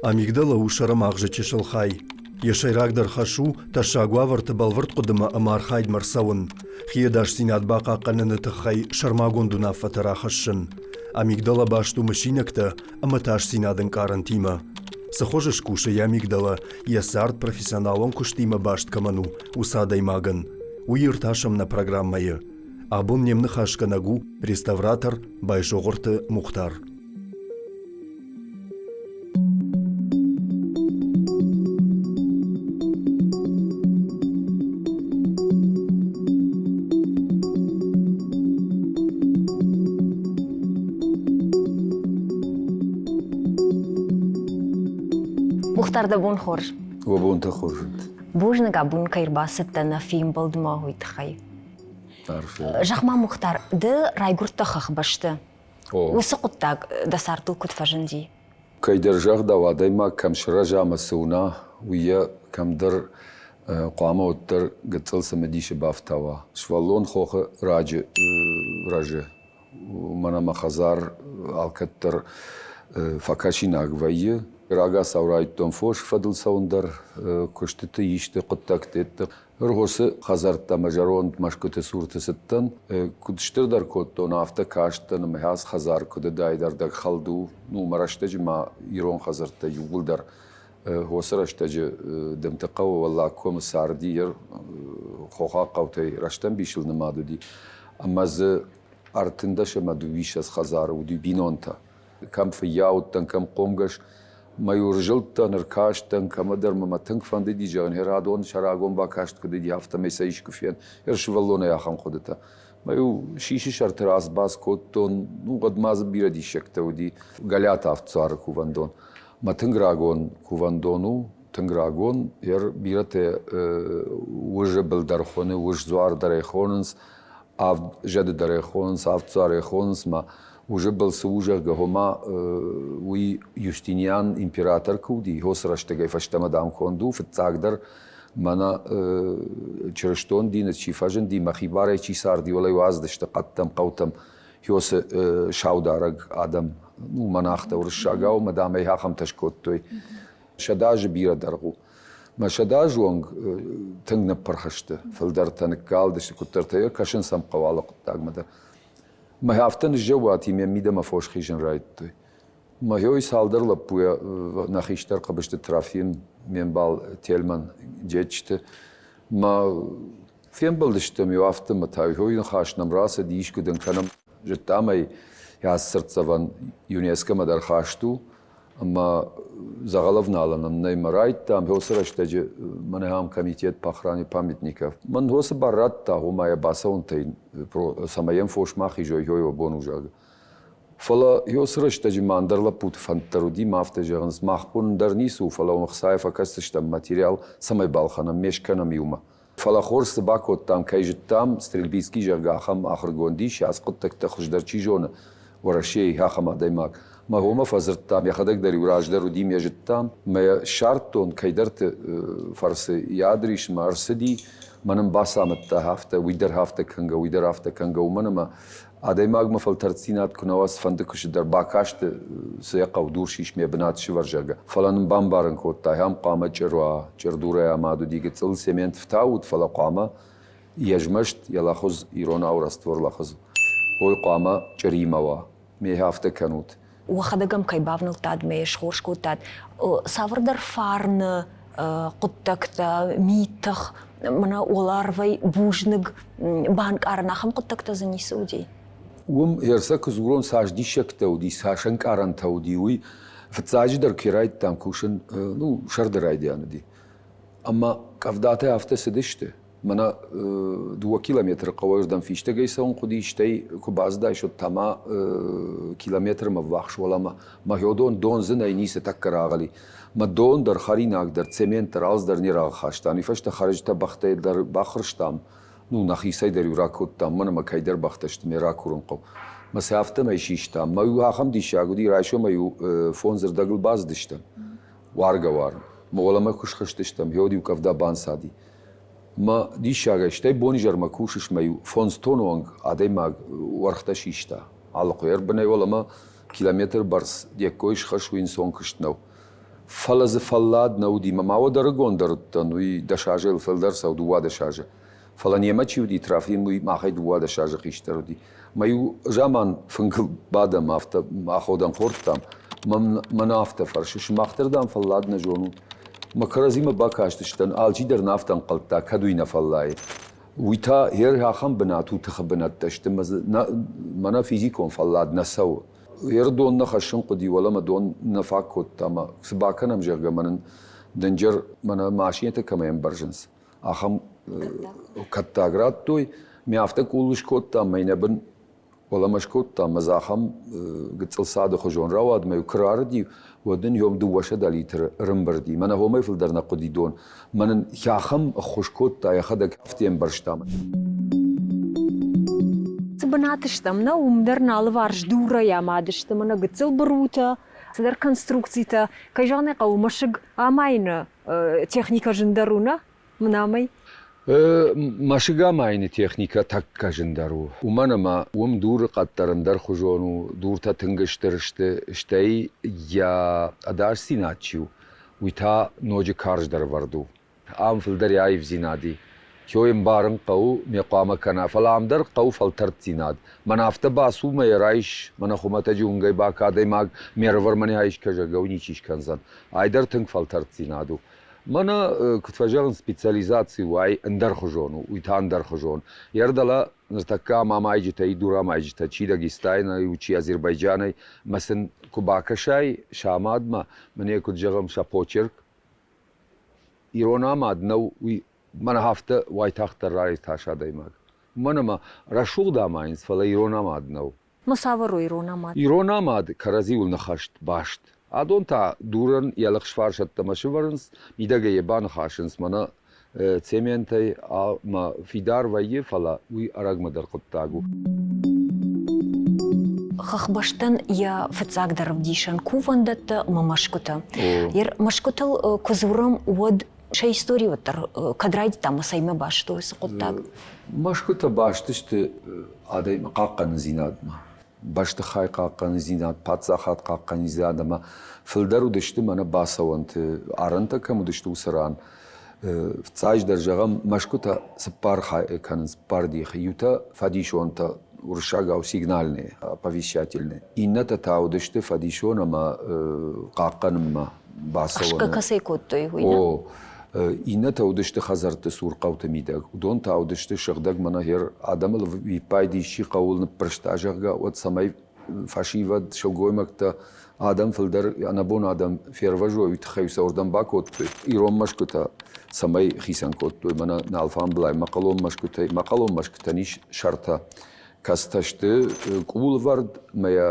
Амигдала у сӕрымагъзы чысыл хай. Йӕ сӕйрагдӕр хӕс у тӕссаг уавӕрты бӕлвырд хъуыдымӕ ӕмӕ архайдмӕ рцӕуын, хи ӕдасдзинад бахъахъхъӕныны тыххӕй сӕрмагонд уынаффӕтӕ рахӕссын. Амигдала баст у мысинӕгтӕ ӕмӕ тасдзинады ӕнкъарӕнтимӕ. Цы хуызы скусы йӕ амигдала, йӕ цард профессионалон куыстимӕ баст кӕмӕн у, уыцы адӕймагӕн? Уый иртасӕм нӕ программӕйы. Абон не мныхасгӕнӕг у реставратор Байсогъуырты Мухтар. Мухтар, дӕ бон хорз. Уӕ бонтӕ хорз уӕнт. Бузныг, абон кӕй ӕрбацыдтӕ нӕ фембӕлдмӕ, уый тыххӕй. Зӕгъ-ма, Мухтар, ды райгуырдтӕ хӕхбӕсты. Уыцы хъуыддаг дӕ цардыл куыд фӕзынди? Кӕйдӕр загъдау, адӕймаг кӕм сырӕза ӕмӕ цы уына, уый йӕ кӕмдӕр хъуамӕ уӕддӕр гыццыл цымыдисы бафтауа. Сывӕллон хохы раджы рӕзы, уымӕн ӕмӕ хӕдзар алкӕддӕр фӕкӕсинаг вӕййы. Рагацау райдыдтон фосы фӕдыл цӕуын дӕр, куыстыты исты хъуыддӕгты Ргъосы хӕдзӕрттӕ ӕмӕ зӕронд мӕсгуыты цурты цыдтӕн. Куыд стырдӕр кодтон, афтӕ кастӕн ӕмӕ ацы хӕдзар куыд уыдаид ӕрдӕгхӕлд у. Ну, мӕ рӕстӕджы ма ирон хӕдзӕрттӕ иууылдӕр уыцы рӕстӕджы Дымты хъӕуы Уӕллагкомы царди хохаг хъӕутӕй рӕстӕмбисыл нымад уыди. Ӕмӕ дзы 13 ӕмӕ 22 хӕдзары уыди бинонтӕ. Кӕм фыййау уыдтӕн, кӕм хъомгӕс. Мӕ-иу ӕрзылдтӕн, ӕркастӕн, кӕмӕдӕр мӕ мӕ тынг фӕндыди, зӕгъын, йӕ радон сӕ рагон бакаст куыд уыди, афтӕмӕй сӕ искуы фен. Йӕ сывӕллонӕй ахӕм хъуыдытӕ. Мӕ-иу сисы сӕрты рацбац кодтон, ну, уӕд ма дзы бирӕ диссӕгтӕ уыди. Галиаты Авддзуары кувӕндон. Мӕ тынг рагон кувӕндон у, тынг рагон. Йӕ бирӕтӕ уызы был дӕр хоны, уыз дзуар дӕр ӕй хонынц, авд зӕды дӕр ӕй хонынц, авд дзуар ӕй хонынц ма Уже был цы у, зӕгъгӕ, ома уый Юстиниан император куы уыди, уыцы рӕстӕгӕй фӕстӕмӕ, дам, конд у, фыццагдӕр мӕнӕ чырыстон дины чи фӕзынди, мӕ хибарӕй чи царди, уӕлӕ уадздысты хъӕдтӕм, хъӕутӕм уыцы саударӕг адӕм, ну, монахтӕ уырыссагау, ӕмӕ, дам, ӕй ахӕмтӕ скодтой. 100 азы бирӕ дӕргъ у. Мӕ 100 азы онг тынг ныппырх сты, фылдӕртӕ ныккалдысты, куыддӕртӕ кӕсын сӕм хъӕуы алы хъуыддагмӕ дӕр. Мӕ афтӕ ныззӕууати, ме мидӕмӕ фос хизын райдыдтой. Мӕ цалдӕр лӕппуйӕ нӕ хистӕр Хъыбызты Трофим, ме мбал Тельман Джетчты, мӕ фембӕлдыстӕм-иу афтӕ мӕ та иу ныхас нӕм рацыд, искуы дын кӕнӕм. Зыдтам ӕй, йӕ цыртдзӕвӕн ЮНЕСКО-мӕ дӕр хаст у, ӕмӕ дзӕгъӕл ӕвналӕн ӕм нӕй мӕ райдтам. Уыцы рӕстӕджы мӕнӕ ам комитет по охране памятников. Мӕн уыцы бар радта, ома йӕ бацӕуынтӕй, цӕмӕй йӕм фос ма хизой, йой бон у, зӕгъгӕ. Фӕлӕ уыцы рӕстӕджы ма ӕндӕр лӕппуты фӕнд дӕр уыди, ма афтӕ зӕгъынц, мах бон дӕр ницы у, фӕлӕ уым ӕхцайӕ фӕкӕсдзыстӕм материал, цӕмӕй балхӕнӕм, ме скӕнӕм иумӕ. Фӕлӕ хорз цы бакодтам, кӕй зыдтам, Стрельбицкий, зӕгъгӕ, ахӕм ахуыргонд ис, ацы хъуыддӕгтӕ хуыздӕр чи зоны, Уӕрӕсейы ахӕм адӕймаг. Мӕ хомӕ фӕдзырдтам, йӕхӕдӕг дӕр-иу раздӕр уыди, ме зыдтам. Мӕ йӕ ссардтон кӕйдӕрты фӕрцы йӕ адрисмӕ ӕрцыди, мӕн ын бацамыдта афтӕ, уый дӕр афтӕ кӕнгӕ, уый дӕр афтӕ кӕнгӕ, уымӕн ӕмӕ адӕймагмӕ фӕлтӕрддзинад куы нӕ уа, цыфӕнды куысты дӕр бакасты цы йӕ хъӕуы дур сис ме бынат сывӕр, зӕгъгӕ. Фӕлӕ нын бамбарын кодта, ахӕм хъуамӕ чъыр уа, чъырдурӕй амад уыди, гыццыл цемент фтауд, фӕлӕ хъуамӕ йе змӕст, йӕ лӕхъуз, иронау раствор лӕхъуз, ой хъуамӕ чъыримӕ уа. Ме афтӕ кӕнут. Уӕхӕдӕг ӕм кӕй бавнӕлдтат ӕмӕ схорз кодтат, цавӕрдӕр фарны хъуыддӕгтӕ, мидтых, мӕнӕ уӕларвӕй бузныг банкъарын, ахӕм хъуыддӕгтӕ дзы ницы уыди? Уым ӕрцӕг куы дзурон, цас диссӕгтӕ уыди, цас ӕнкъарӕнтӕ уыди, уый фыццаджыдӕр куы райдыдтам кусын, ну, сӕрды райдиан уыди. Ӕмӕ къӕвдатӕ афтӕ цыдысты, мӕнӕ 2 километры хъӕуӕй ӕрдӕм фистӕгӕй цӕуын хъуыди, стӕй куы базыдаис, уӕд та ма километрмӕ ввахс уӕлӕмӕ. Мӕ дон дон дзы нӕй ницы тӕккӕ рагъыли. Мӕ дон дӕр, хӕринаг дӕр, цемент дӕр, алцыдӕр не рагъхастам. Уый фӕстӕ хӕрджытӕ бӕхтӕй дӕр баххуырстам. Ну, нӕхицӕй дӕр-иу ракодтам, мӕн ӕмӕ кӕйдӕр бӕхтӕ сты, ме ракурын хъӕуы. Мӕ сӕ афтӕмӕй систам. Мӕ иу ахӕм диссаг уыди, райсомӕй-иу фондзырдӕгыл бацыдыстӕм. Уаргӕ-уарын. Мӕ уӕлӕмӕ куы схызтыстӕм, гъеуӕд-иу къӕвда банцади. Мӕ диссагӕй, стӕй бонизӕрмӕ кусыс мӕ иу 5 тонны онг адӕймаг уӕргътӕ систа. Алы къуы ӕрбынӕй уӕлӕмӕ километр бӕрц де ккой схӕсс, уый ӕнцон куыст нӕу. Фӕлӕ дзы фӕллад нӕ уыди. Мӕ ма уӕд ӕрыгондӕр уыдтӕн, уый 10 азы фылдӕр цӕуы, 12 азы. Фӕлӕ немӕ чи уыди, Трофим, уый махӕй 12 азы хистӕр уыди. Мӕ иу заман фынгыл бадӕм, афтӕ аходӕн хордтам. Мӕн афтӕ фӕрсы, сымах дӕр, дам, фӕллад нӕ зонут. Мӕ кӕрӕдзимӕ бакастыстӕн, алчидӕр нӕ афтӕ ӕнхъӕлдта, кӕд уый нӕ фӕллайы. Уый та йе ахӕм бынат у, тыхы бынӕттӕ сты, мӕ дзы мӕнӕ физикон фӕллад нӕ цӕуы. Ӕрыдон нӕ хӕссын хъуыди, уӕлӕмӕ дон нӕ фаг кодта ӕмӕ цы бакӕнӕм, зӕгъгӕ, мӕ нын дынджыр мӕнӕ машинӕтӕ кӕмӕй ӕмбӕрзынц, ахӕм кӕттаг радтой. Ме афтӕ къул скодтам, мӕ нӕ бын уӕлӕмӕ скодтам, ӕмӕ дзы ахӕм гыццыл цады хуызон рауад, мӕ-иу куы рарыди, уӕд ын йом 200 литры ӕрӕмбырди. Мӕнӕ уымӕй фылдӕр нӕ хъуыди дон. Мӕ нын ахӕм ӕххуыс кодта, йӕхӕдӕг афтӕ ӕмбӕрста. Цы бынаты стӕм, нӕ уым дӕр нӕ алыварс дурӕй амад сты мӕнӕ гыццыл бырутӕ, цыдӕр конструкцитӕ. Кӕй зӕгъын ӕй хъӕуы, мӕсыг амайыны техникӕ зындӕр у, нӕ? Мынамӕй? Мӕсыг амайыны техникӕ тӕккӕ зындӕр у. Уымӕн ӕмӕ уым дуры хъӕд дӕр ӕндӕрхуызон у, дуртӕ тынг стыр сты, стӕй йӕ ӕдасдзинад чи у, уый та ноджы карздӕр ӕвӕрд у. Ам фылдӕр йӕ аивдзинад и. Йой ӕмбарын хъӕуы, ме хъуамӕ кӕна, фӕлӕ ам дӕр хъӕуы фӕлтӕрддзинад. Мӕн афтӕ бацу мӕ йӕ райс, мӕнӕ хуымӕтӕджы уынгӕй бакӕ адӕймаг, ме рӕвӕр мӕнӕ айс, зӕгъгӕ, уый ничи скӕндзӕн. Ай дӕр тынг фӕлтӕрддзинад у. Мӕнӕ, куыд фӕзӕгъынц, специализаци у, ай ӕндӕрхуызон у, уый та ӕндӕрхуызон. Йе рдӕлӕ ныртӕккӕ ам амайджытӕ и дурамайджытӕ, чи Дагестанӕй у, чи Азербайджанӕй, мӕ сын куы бакӕсай сӕ амадмӕ, мӕнӕ куыд зӕгъӕм, сӕ почерк, ирон амад нӕу, уый мӕнӕ афтӕ уайтагъддӕр раиртасы адӕймаг. Уымӕн ӕмӕ рӕсугъд амайынц, фӕлӕ ирон амад нӕу. Ма цавӕр у ирон амад? Ирон амад кӕрӕдзиуыл ныхӕст баст. Адон та дурӕн йӕ лӕгъзфарс ӕддӕмӕ сывӕрынц, мидӕгӕй йӕ баныхасынц мӕнӕ цементӕй ӕмӕ фидар вӕййы, фӕлӕ уый ӕрӕгмӕдӕр хъуыддаг у. Хӕхбӕстӕн йӕ фыццагдӕр ӕвдисӕн кувӕндӕттӕ ӕмӕ мӕсгуытӕ. Мӕсгуытыл куы дзурӕм, уӕд сӕ истори уӕддӕр кӕд райдыдта ӕмӕ цӕимӕ баст у уыцы хъуыддаг? Мӕсгуытӕ баст сты адӕмы хъахъхъӕнындзинадмӕ. Бӕстыхай хъахъхъӕнындзинад, паддзахад хъахъхъӕнындзинад ӕмӕ фылдӕр уыдысты мӕнӕ бацӕуӕнты, арӕнтӕ кӕм уыдысты, уыцы ран. Фыццаджыдӕр, зӕгъӕм, мӕсгуытӕ цыппар хай кӕнынц, цыппар дихы. Иутӕ фӕдисонтӕ, уырыссагау сигнальные, оповещательные. Иннӕтӕ та уыдысты фӕдисон ӕмӕ хъахъхъӕнынмӕ бацӕуӕны. Ӕхсгӕ кӕцӕй кодтой, уый нӕ? О, Иннӕтӕ уыдысты хӕдзӕртты цур хъӕуты мидӕг. Уыдон та уыдысты сыгъдӕг мӕнӕ гъер адӕмыл виппайды исчи хъӕуыл ныббырста, зӕгъгӕ, уӕд цӕмӕй фӕсивӕд, сылгоймӕгтӕ, адӕм фылдӕр, ӕнӕбон адӕм фервӕзой, уый тыххӕй сӕ уырдӕм бакодтой. Ирон мӕсгуытӕ цӕмӕй хицӕн кодтой, мӕнӕ нӕ алфамбылай мӕхъӕлон мӕсгуытӕй. Мӕхъӕлон мӕсгуытӕн ис сӕртӕ, кӕцытӕ сты къулвӕрд мӕ йӕ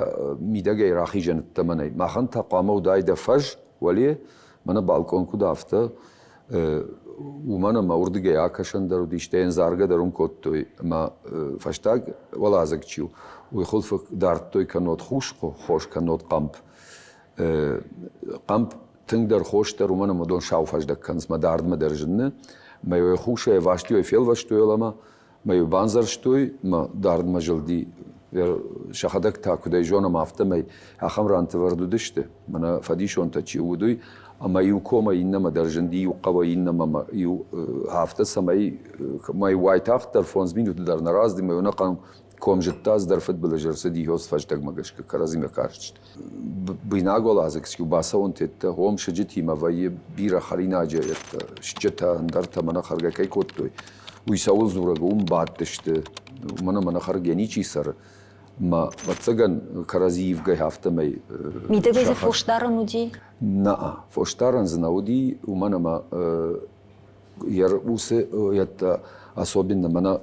мидӕгӕй рахизӕн ӕддӕмӕ нӕй. Махӕн та хъуамӕ уыдаид фӕз уӕле, мӕнӕ балкъон куыд афтӕ, уымӕн ӕмӕ уырдыгӕй акӕсӕн дӕр уыди, стӕй ӕндзаргӕ дӕр уым кодтой. Ӕмӕ фӕстаг уӕладзыг чи у, уый хуылфы дардтой кӕннод хус хос, кӕннод хъӕмп. Хъӕмп тынгдӕр хос дӕр, уымӕн ӕмӕ уыдон сау фӕздӕг кӕнынц, мӕ дардмӕ дӕр зыны. Мӕ хусӕй ӕвастиуӕй фелвӕстой уӕлӕмӕ, Мӕ-иу бандзӕрстой, мӕ дардмӕ зылди. Сӕхӕдӕг та, куыд ӕй зонӕм, афтӕмӕй ахӕм ранты вӕрд уыдысты, мӕнӕ фӕдисонтӕ чи уыд, уый, ӕмӕ иу комӕй иннӕмӕ дӕр зынди, иу хъӕуӕй иннӕмӕ ӕмӕ иу афтӕ, цӕмӕй мӕ уайтагъддӕр 5 минуты дӕр нӕ рацыди, мӕ ӕнӕхъӕн ком зыдта, цыдӕр фыдбылыз ӕрцыди ёз фӕздӕгмӕ гӕсгӕ кӕрӕдзимӕ кастысты. Быйнаг уӕладзыг иу бацӕуӕн тедтӕ, хом сыджытимӕ вӕййы бирӕ хӕринаджы стджытӕ, ӕндӕртӕ мӕнӕ хӕргӕ кӕй кодтой, уый цӕуыл дзурӕг у, уым бадтысты, уымӕн ӕмӕ нӕ хӕргӕ ничи цӕры. Мӕ, ӕвӕццӕгӕн, кӕрӕдзи ивгӕ афтӕмӕй. Мидӕгӕй дзы фосдарӕн уыди? Нӕ, фосдарӕн дзы нӕ уыди, уымӕн ӕмӕ йӕ уыцы йедтӕ особенно мӕнӕ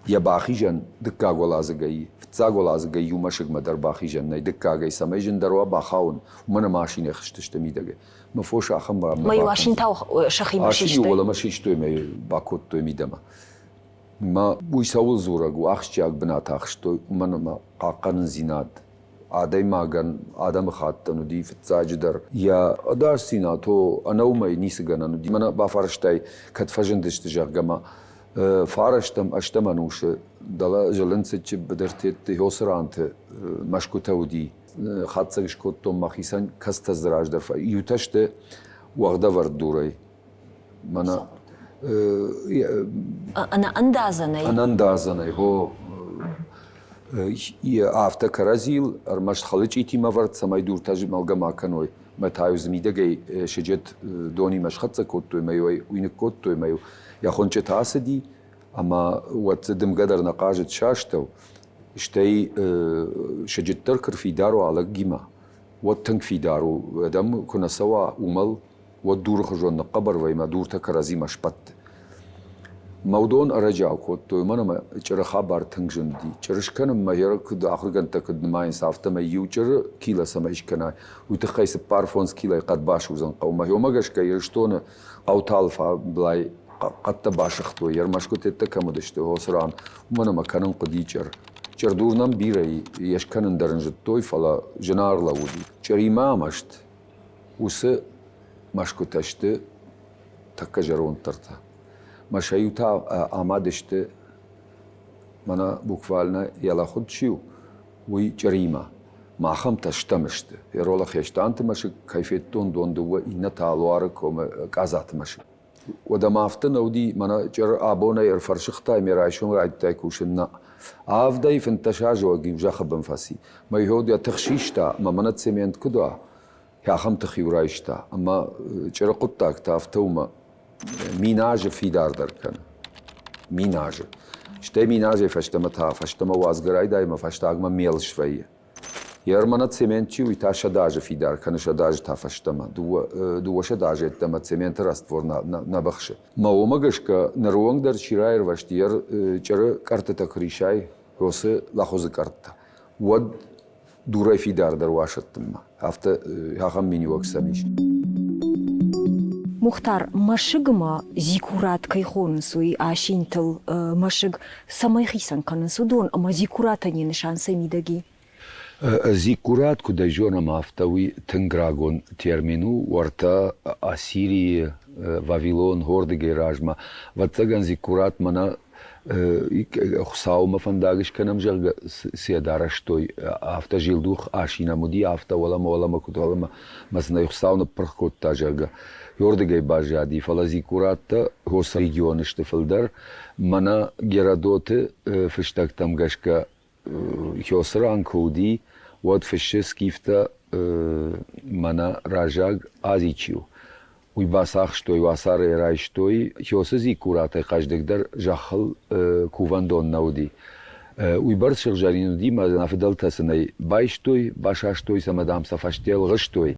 йӕ бахизӕн дыккаг уӕладзыгӕй, фыццаг уӕладзыгӕй иу мӕсыгмӕ дӕр бахизӕн нӕй, дыккагӕй цӕмӕй зындӕр уа бахауын, уымӕн ӕмӕ асинӕй хызтысты мидӕгӕй. Мӕ фос ахӕм ранмӕ Мӕ иу асинтӕ сӕхимӕ систой? Асин уӕлӕмӕ систой мӕ бакодтой мидӕмӕ. Мӕ уый цӕуыл дзурӕг у, ахсджиаг бынат ахстой, уымӕн ӕмӕ хъахъхъӕнындзинад адӕймагӕн, адӕмыхаттӕн уыди фыццаджыдӕр. Йӕ ӕдасдзинад, о, ӕнӕ уымӕй ницы гӕнӕн уыди. Мӕнӕ бафарстай, кӕд фӕзындысты, зӕгъгӕ, мӕ. Фарӕстӕм, ӕстӕм ӕнусы дӕлӕ Зылынцыччы быдыртетты Хёсыранты мӕсгуытӕ уыди. Хатдзӕг скодтон мӕхицӕн, кӕцытӕ дзы раздӕр иутӕ сты уӕгъдӕвӕрд дурӕй. Мӕнӕ Ӕнӕ ӕндадзӕнӕй? Ӕнӕ ӕндадзӕнӕй, хо. Афтӕ кӕрӕдзийыл ӕрмӕст хӕлычъитимӕ ӕвӕрд, цӕмӕй дуртӕ змӕлгӕ ма кӕной. Мӕ та-иу дзы мидӕгӕй сыджыт донимӕ схӕццӕ кодтой мӕ-иу ӕй уый ныккодтой мӕ-иу йӕ хуынчъыты ацыди, ӕмӕ уӕд дзы дымгӕ дӕр нӕ хъазыд сӕ астӕу. Стӕй сыджыт дӕр куы рфидар уа лӕггимӕ, уӕд тынг фидар у. Адӕм куы нӕ цӕуа уымӕл, уӕд дуры хуызон ныхъхъӕбӕр вӕййы мӕ дуртӕ кӕрӕдзимӕ сбӕтты. Мӕ уыдон ӕрӕджиау кодтой, уымӕн ӕмӕ чъыры хабар тынг зынди. Чъыры скӕнынмӕ йӕ куыд ахуыргӕндтӕ куыд нымайынц, афтӕмӕй иу чъыры килӕ цӕмӕй скӕнай, уый тыххӕй цыппар-фондз килойы хъӕд басудзын хъӕуы. Мӕ уымӕ гӕсгӕ Ирыстоны хъӕутӕ алфамблай хъӕдтӕ басыгътой, ӕрмӕст куыдтӕ кӕм уыдысты, уыцы ран, уымӕн ӕмӕ кӕнын хъуыди чъыр. Чъырдур нӕм бирӕ и, йе скӕнын дӕр ын зыдтой, фӕлӕ зынаргъ лӕууыди. Чъыримӕ амӕст уыцы мӕсгуытӕ сты тӕккӕ зӕронддӕртӕ. Мӕ сӕ иутӕ амад сты, мӕнӕ буквально йӕ лӕхуд чи у, уый чъыримӕ. Махӕмтӕ стӕм сты. Ерола Хестанты мӕсыг кӕй федтон дон дыууӕ, иннӕ та Луары комы Къадзаты мӕсыг. Уӕдӕ ма афтӕ нӕ уыди, мӕнӕ чъыр абонӕй ӕрфӕрсыгътай ме райсом райдыдтай кусын, нӕ. Авдӕй 15 азы онг-иу зӕххы бын фӕци. Мӕ йод йӕ тых систа, ӕмӕ мӕнӕ цемент куыд уа, ахӕм тых-иу райста. Ӕмӕ чъыры хъуыддаг та афтӕ у, мӕ 1000 азы фидардӕр кӕны. 1000 азы. Стӕй 1000 азӕй фӕстӕмӕ та фӕстӕмӕ уадзгӕ райдайы ӕмӕ фӕстагмӕ мел свӕййы. Ермана цемент чи, уый та 100 азы фидар кӕны, 100 азы та фӕстӕмӕ. 200 азы йеддӕмӕ цементы раствор нӕ быхсы. Мӕ уымӕ гӕсгӕ ныры онг дӕр чи раирвӕзт йе чъыры къӕрттытӕ куы рисай, уыцы лӕхудзы къӕрттӕ, уӕд дурӕй фидардӕр уасӕттынмӕ. Афтӕ ахӕм миниуӕг сӕм ис. Мухтар, мӕсыгмӕ зикурат кӕй хонынц, уый асинтыл мӕсыг цӕмӕй хицӕн кӕнынц уыдон ӕмӕ зиккуратӕн йӕ нысан цӕй мидӕг и? Зиккурат, куыд ӕй зонӕм, афтӕ уый тынг рагон термин у. Уӕртӕ Ассирийы, Вавилон, Хордыгӕй размӕ. Ӕвӕццӕгӕн, зиккурат мӕнӕ Хуыцаумӕ фӕндаг скӕнӕм, зӕгъгӕ, цы йӕ дарӕзтой, афтӕ зилдух асинӕм уыди, афтӕ уӕлӕмӕ-уӕлӕмӕ куыд уӕлӕмӕ, мӕ сын ӕй Хуыцау ныппырх кодта, зӕгъгӕ. Уырдыгӕй баззади, фӕлӕ зиккураттӕ Хосы регионы сты фылдӕр. Мӕнӕ Геродоты фыстӕгтӕм гӕсгӕ Хёсыран куы уыди, уӕд фыссы скифтӕ мӕнӕ раззаг Ази чи у, уый бацахстой, уацарӕй райстой. Хёсы зиккуратӕй хъӕздыгдӕр зӕххыл кувӕндон нӕ уыди. Уыйбӕрц сыгъзӕрин уыди, ӕмӕ нӕ фыдӕлтӕ сын ӕй байстой, басастой сӕ ӕмӕ, дам, сӕ фӕсте ӕлгъыстой.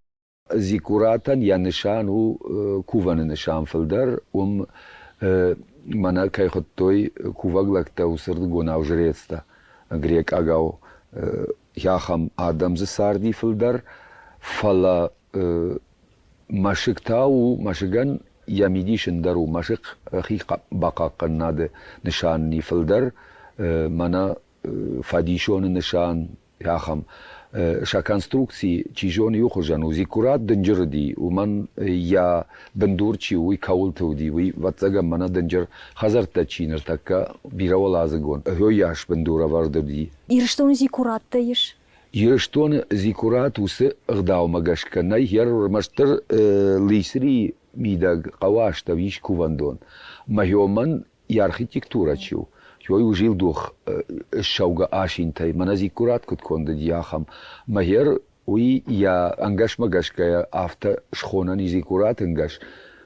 Зиккуратӕн йӕ нысан у кувӕны нысан фылдӕр, уым мӕнӕ кӕй хуыдтой кувӕг лӕгтӕ уыцырдыгонау жрецтӕ, грекъагау ахӕм адӕм дзы царди фылдӕр, фӕлӕ мӕсыг та у, мӕсыгӕн йӕ мидис ӕндӕр у, мӕсыг хи бахъахъхъӕнынады нысан ни фылдӕр, мӕнӕ фӕдисоны нысан, ахӕм. Сӕ конструкци, чи зоны, иухуызӕн у. Зиккурат дынджыр уыди, уымӕн йӕ бындур чи у, уый кӕуылты уыди, уый, ӕвӕццӕгӕн, мӕнӕ дынджыр хӕдзӕрттӕ чи ныртӕккӕ бирӕуӕладзыгон, уыйас бындур ӕвӕрд уыди. Ирыстоны зиккураттӕ ис? Ирыстоны зиккурат уыцы ӕгъдаумӕ гӕсгӕ нӕй, ӕрмӕстдӕр Лисрийы мидӕг хъӕуы астӕу ис кувӕндон. Мӕ йӕ архитектурӕ чи у, уый у зилдух ссӕугӕ асинтӕй, мӕнӕ зиккурат куыд конд уыди, ахӕм. Мӕгер уый йӕ ӕнгӕсмӕ гӕсгӕ афтӕ схонӕн и зиккураты ӕнгӕс,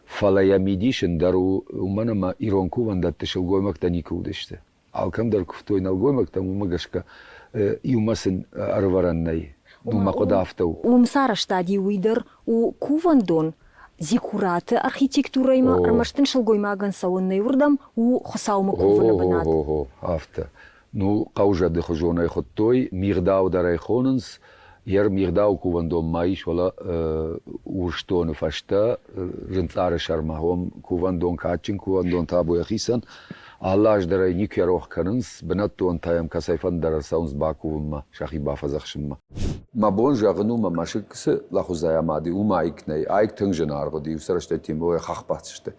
фӕлӕ йӕ мидис ӕндӕр у, уымӕн ӕмӕ ирон кувӕндӕтты сылгоймӕгтӕ никуы уыдысты. Алкӕм дӕр куывтой нӕлгоймӕгтӕм, уымӕ гӕсгӕ иумӕ сын ӕрывӕрӕн нӕй. Мӕ хъуыды афтӕ у. Уым цы арӕзтади, уый дӕр у кувӕндон, Зиккураты архитектурӕимӕ, ӕрмӕст ын сылгоймагӕн цӕуын нӕй уырдӕм, у Хуыцаумӕ кувыны бынат. О, афтӕ. Ну, хъӕузӕды хуызонӕй хуыдтой, мигъдау дӕр ӕй хонынц. Йе рмигъдау кувӕндон ма ис, фӕлӕ Урсдоны фӕстӕ Зынцъары сӕрмӕ уым кувӕндон, кадджын кувӕндон табу йӕхицӕн. Алы аз дӕр ӕй никуы рох кӕнынц, бынӕттонтӕ йӕм кӕцӕйфӕнды дӕр ӕрцӕуынц бакувынмӕ, сӕхи бафӕдзӕхсынмӕ. Мӕ бон зӕгъын у, мӕ мӕсыг цы лӕхудзӕй амад и, уым айк нӕй. Айк тынг зынаргъ уыди, уыцы рӕстӕг Темболӕй хӕхбӕсты.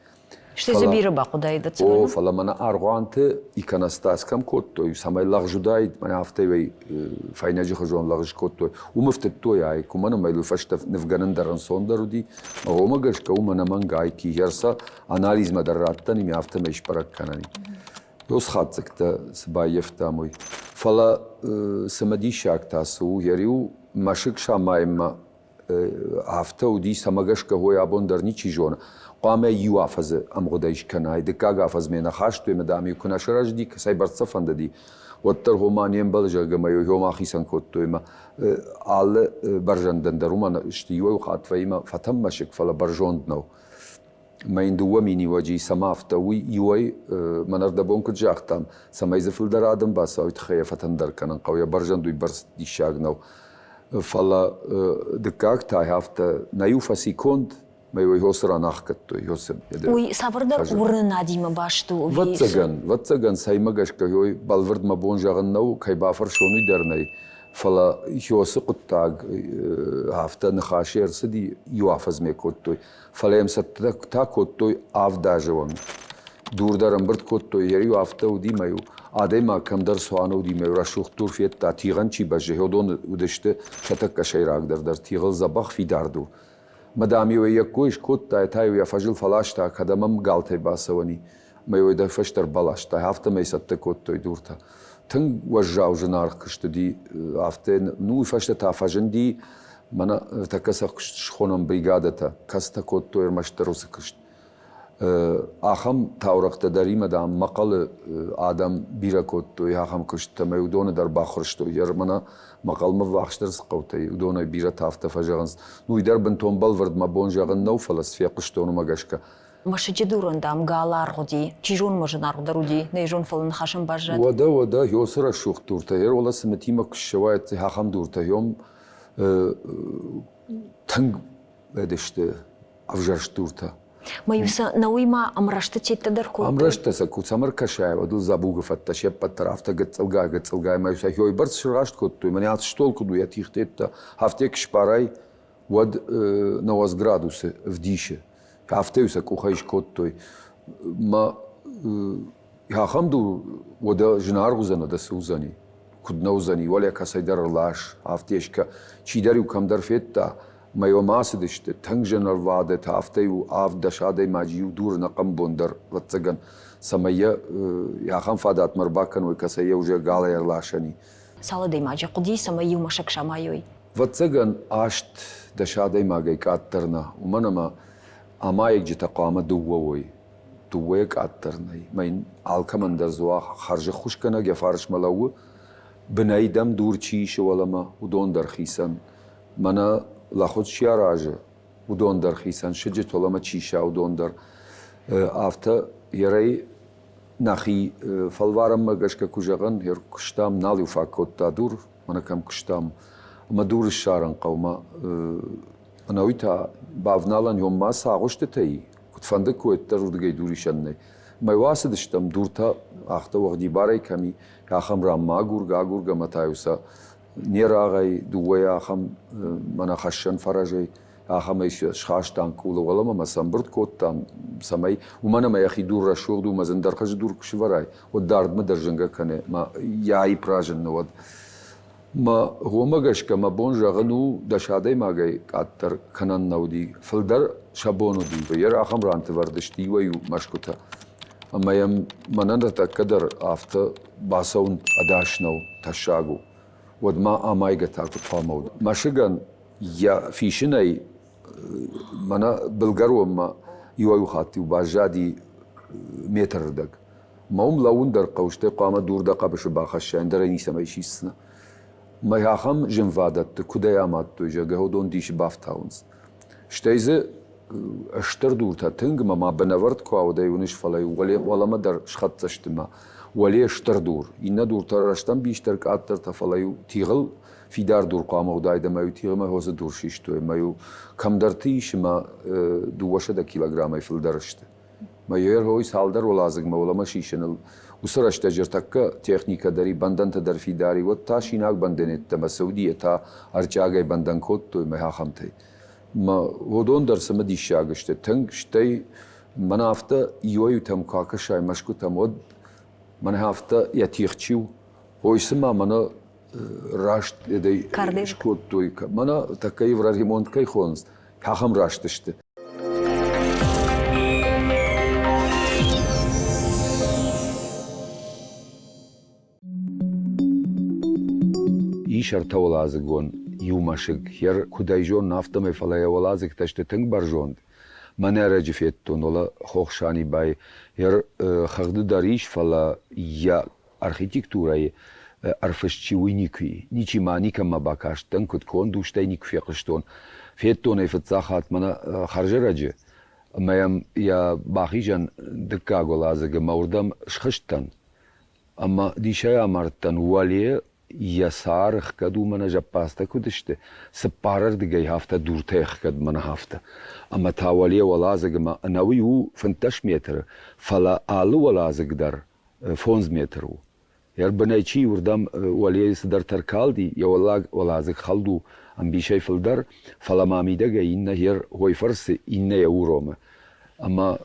Стӕй дзы бирӕ бахъуыдаид, О, фӕлӕ мӕнӕ аргъуанты иконостас кӕм кодтой, цӕмӕй лӕгъз уыдаид, мӕнӕ афтӕ фӕйнӕджы хуызон лӕгъз кодтой, уым ӕфтыдтой айк, уымӕн ӕмӕ йыл фӕстӕ нывгӕнын дӕр ӕнцондӕр уыди. Уымӕ гӕсгӕ уым ӕнӕмӕнг айк йӕ анализмӕ дӕр раттӕн ӕмӕ афтӕмӕй сбӕрӕг кӕнӕн. Уыцы хатдзӕгтӕ цы баййӕфтам, уый. Фӕлӕ цымыдисаг та цы у, йӕ риу мӕсыг самайынмӕ афтӕ уыди, цӕмӕ гӕсгӕ уой абон дӕр ничи зоны. Хъуамӕ иу афӕдзы ӕмгъуыдӕй скӕнай, дыккаг афӕдзмӕ нӕ хастой ӕмӕ дам-иу куы нӕ сырӕзти, цӕйбӕрц сӕ фӕндыди, уӕддӕр гъома не мбӕлы, зӕгъгӕ, ӕмӕ иу ахицӕн кодтой ӕмӕ алы бӕрзӕндӕн дӕр уымӕн сты иуӕй хатт вӕййы фӕтӕн мӕсыг, фӕлӕ бӕрзонд нӕу. Мӕ йын дыууӕ миниуӕджы цӕмӕ афтӕ, уый иуӕй, мӕн ӕрдӕбон куыд загътам, цӕмӕй дзы фылдӕр адӕм бацӕуой, тыххӕй йӕ фӕтӕндӕр кӕнын хъӕуы, йӕ бӕрзӕнд уыйбӕрц диссаг нӕу. Фӕлӕ дыккаг та афтӕ, нӕ иу фӕци конд, мӕ иу йоцы ран ӕхгӕдтой. Уый цавӕрдӕр уырнынадимӕ баст у? Вӕццӕгӕн, вӕццӕгӕн, цӕймӕ гӕсгӕ ёй бӕлвырд мӕ бон зӕгъын нӕу, кӕй бафӕрсон, уый дӕр нӕй. Фӕлӕ ёцы хъуыддаг афтӕ ныхасы ӕрцыди, иу афӕдзмӕ кодтой. Фӕлӕ йӕм цӕттӕ та кодтой авд азы онг. Дур дӕр ӕмбырд кодтой, йӕ-иу афтӕ уыди мӕ-иу адӕймаг кӕмдӕр цуаны уыди мӕ-иу рӕсугъд дур федта, тигъӕн чи бӕззы, уыдон уыдысты сӕ тӕккӕ сӕйрагдӕр дӕр, тигъыл дзӕбӕх фидар дур. Мӕ дам-иу ӕй йе ккой скодта, та-иу йӕ фазыл фӕласта, кӕдӕм ӕм галтӕй бацӕуӕн и, мӕ-иу ӕй дӕр фӕстӕ рбаласта, афтӕмӕй цӕттӕ кодтой дуртӕ. Тынг уӕззау зынаргъ куыст уыди, афтӕ, ну, уый фӕстӕ та фӕзынди мӕнӕ тӕккӕ сӕ куыст схонӕм бригадӕтӕ, кӕцытӕ кодтой ӕрмӕстдӕр уыцы куыст. Ахӕм таурӕгътӕ дӕр имӕ, дам, мӕхъӕлы адӕм бирӕ кодтой ахӕм куыстытӕ ӕмӕ уыдоны дӕр баххуырстой. Мӕнӕ мӕхъӕлмӕ ввахсдӕр цы хъӕутӕй, уыдонӕй бирӕтӕ афтӕ фӕзӕгъынц. Уый дӕр бынтон бӕлвырд мӕ бон зӕгъын нӕу, фӕлӕ цы фехъуыстон, уымӕ гӕсгӕ. Мӕсыджы дурӕн, дам, гал аргъ уыди. Чи зоны, ма зынаргъдӕр уыди, нӕ зон, фӕлӕ ныхасӕн баззад. Уӕдӕ, уӕдӕ, ёсы рӕсугъд дуртӕ, ер уӕлӕ цымытимӕ куы ссӕуай, ахӕм дуртӕ ём тынг сты ӕвзӕрст дуртӕ. Ма-иу сӕ науимӕ ӕмрӕсты теттӕ дӕр кодтой? Ӕмрӕсттӕ сӕ куы цӕмӕ ркӕсай, уӕд ыл дзӕбугы фӕдтӕ се ппӕт дӕр афтӕ гыццылгай-гыццылгай ӕмӕ сӕ хойбӕрц сраст кодтой. Мӕнӕ ацы стол куыд у йӕ тигътеттӕ, афтӕ куы сбарай, уӕд 90 градусы вдисы. Афтӕ-иу сӕ къухӕй скодтой. Мӕ ахӕм дур уӕдӕ зынаргъ уыдзӕн, уӕдӕ цы уыдзӕни? Куыд нӕ уыдзӕни, уӕлӕ кӕцӕйдӕр ӕрлас, афтӕ искӕ чидӕр-иу кӕмдӕр федта, мӕ йӕм ацыдысты, тынг зынӕрвадӕтӕ, афтӕ-иу авд-дӕс адӕймаджы иу дуры ӕнӕхъӕн бон дӕр, ӕвӕццӕгӕн, цӕмӕй йӕ ахӕм фадатмӕ ӕрбакӕной, кӕцӕй йӕ уже галӕй ӕрласӕн и. Цал адӕймаджы хъуыди, цӕмӕй иу мӕсыг самайой? Ӕвӕццӕгӕн, 8-10 адӕймагӕй къаддӕр нӕ, уымӕн ӕмӕ амайӕгджытӕ хъуамӕ дыууӕ уой. Дыууӕйӕ къаддӕр нӕй. Мӕ йын алкӕмӕн дӕр дзы уа хӕрзӕххуысгӕнӕг йӕ фарсмӕ лӕууы, бынӕй дӕм дур чи исы уӕлӕмӕ, уыдон дӕр хицӕн. Мӕнӕ лӕхудз чи аразы, уыдон дӕр хицӕн, сыджыт уӕлӕмӕ чи иса, уыдон дӕр. Афтӕ ерӕй нӕхи фӕлварӕнмӕ гӕсгӕ куы зӕгъӕн, куыстам, нал-иу фаг кодта дур, мӕнӕ кӕм куыстам, ӕмӕ дур ссарын хъӕумӕ. Ӕнӕуый та бавналӕн йом ма цы агъуыстытӕ и, куыдфӕнды куы уӕддӕр уырдыгӕй дур исӕн нӕй. Мӕ уацыдыстӕм, дуртӕ афтӕ уӕгъдибарӕй кӕм и, ахӕм ранмӕ агургӕ, агургӕ ӕмӕ та-иу сӕ не рагъӕй дыууӕйӕ ахӕм мӕнӕ хӕссӕн фӕрӕзӕй, ахӕмӕй схастам къулы уӕлӕмӕ ӕмӕ сӕ ӕмбырд кодтам, цӕмӕй, уымӕн ӕмӕ йӕхи дур рӕсугъд у ӕмӕ дзы ӕндӕр хуызы дур куы сывӕрай, уӕд дардмӕ дӕр зынгӕ кӕны ӕмӕ йӕ аипп разынны уӕд. Мӕ уымӕ гӕсгӕ мӕ бон зӕгъын у, дӕс адӕймагӕй къаддӕр кӕнӕн нӕ уыди, фылдӕр сӕ бон уыди. Йе ахӕм ранты вӕрд сты иуӕй-иу мӕсгуытӕ. Ӕмӕ йӕм мӕнӕн ныртӕккӕ дӕр афтӕ бацӕуын ӕдас нӕу, тӕссаг у. Уӕд ма амайгӕ та куыд хъуамӕ уыд? Мӕсыгӕн йӕ фисынӕй мӕнӕ былгӕронмӕ иуӕй-иу хатт-иу баззади метры рдӕг. Мӕ уым лӕууын дӕр хъӕуы, стӕй хъуамӕ дур дӕ хъӕбысы бахӕссай, ӕндӕр ӕй ницӕмӕй сисдзынӕ. Мӕ ахӕм зынвадӕтты куыдӕй амадтой, зӕгъгӕ, уыдон дисы бафтауынц. Стӕй дзы стыр дуртӕ тынг ӕмӕ ма бынӕвӕрд куы ауыдӕй уыныс, фӕлӕ уӕлӕмӕ дӕр схӕццӕ сты мӕ уӕле стыр дур. Иннӕ дуртӕ рӕстӕмбисдӕр къаддӕртӕ, фӕлӕ-иу тигъыл фидар дур хъуамӕ уыдаид ӕмӕ-иу тигъмӕ хосы дур систой ӕмӕ-иу кӕмдӕрты ис ӕмӕ 200 килограммӕй фылдӕр сты. Мӕ йе цалдӕр уӕладзыгмӕ уӕлӕмӕ сисыныл уыцы рӕстӕджы ӕртӕккӕ техникӕ дӕр и, бӕндӕнтӕ дӕр фидар и, уӕд та синаг бӕндӕнеттӕмӕ цы уыди, та ӕрчъиагӕй бӕндӕн кодтой мӕ ахӕмтӕй. Мӕ уыдон дӕр цымыдисаг сты тынг, стӕй Мӕнӕ афтӕ иуӕй-иутӕм куы акӕсай мӕсгуытӕм, уӕд мӕнӕ афтӕ йӕ тигъ чи у, ой, цыма мӕнӕ раст эдӕй скодтой. Мӕнӕ тӕккӕ евроремонт кӕй хонынц, ахӕм раст сты. Ис ӕртӕуӕладзыгон иу мӕсыг. Йӕ куыд ӕй зонын, афтӕмӕй, фӕлӕ йӕ уӕладзыгтӕ сты тынг бӕрзонд. Мӕн ӕрӕджы федтон, уӕлӕ хох Санибайы. Йӕ хыгъды дӕр ис, фӕлӕ йӕ архитектурӕйы ӕрфыст чи, уый никуы и. Ничи ма никӕмӕ бакастӕн, куыд конд у, стӕй никуы фехъуыстон. Федтон ӕй фыццаг хатт мӕнӕ хӕрзӕрӕджы ӕмӕ йӕм йӕ бахизӕн дыккаг уӕладзыг ӕмӕ уырдӕм схызтӕн. Ӕмӕ дисӕй амардтӕн, уӕле йӕ сӕр ӕхгӕд у, мӕнӕ зӕппадзтӕ куыд сты, цыппарӕрдыгӕй афтӕ дуртӕ ӕхгӕд мӕнӕ афтӕ. Ӕмӕ та уӕле уӕладзыг ӕмӕ ӕнӕуый у 15 метры, фӕлӕ алы уӕладзыг дӕр 5 метры у. Йӕ бынӕй чи уырдӕм уӕлейы цыдӕртӕ ркалди, йӕ уӕллаг уӕладзыг хӕлд у ӕмбисӕй фылдӕр, фӕлӕ ма мидӕгӕй иннӕ йе рхой фӕрцы иннӕ йӕ уромы. Ӕмӕ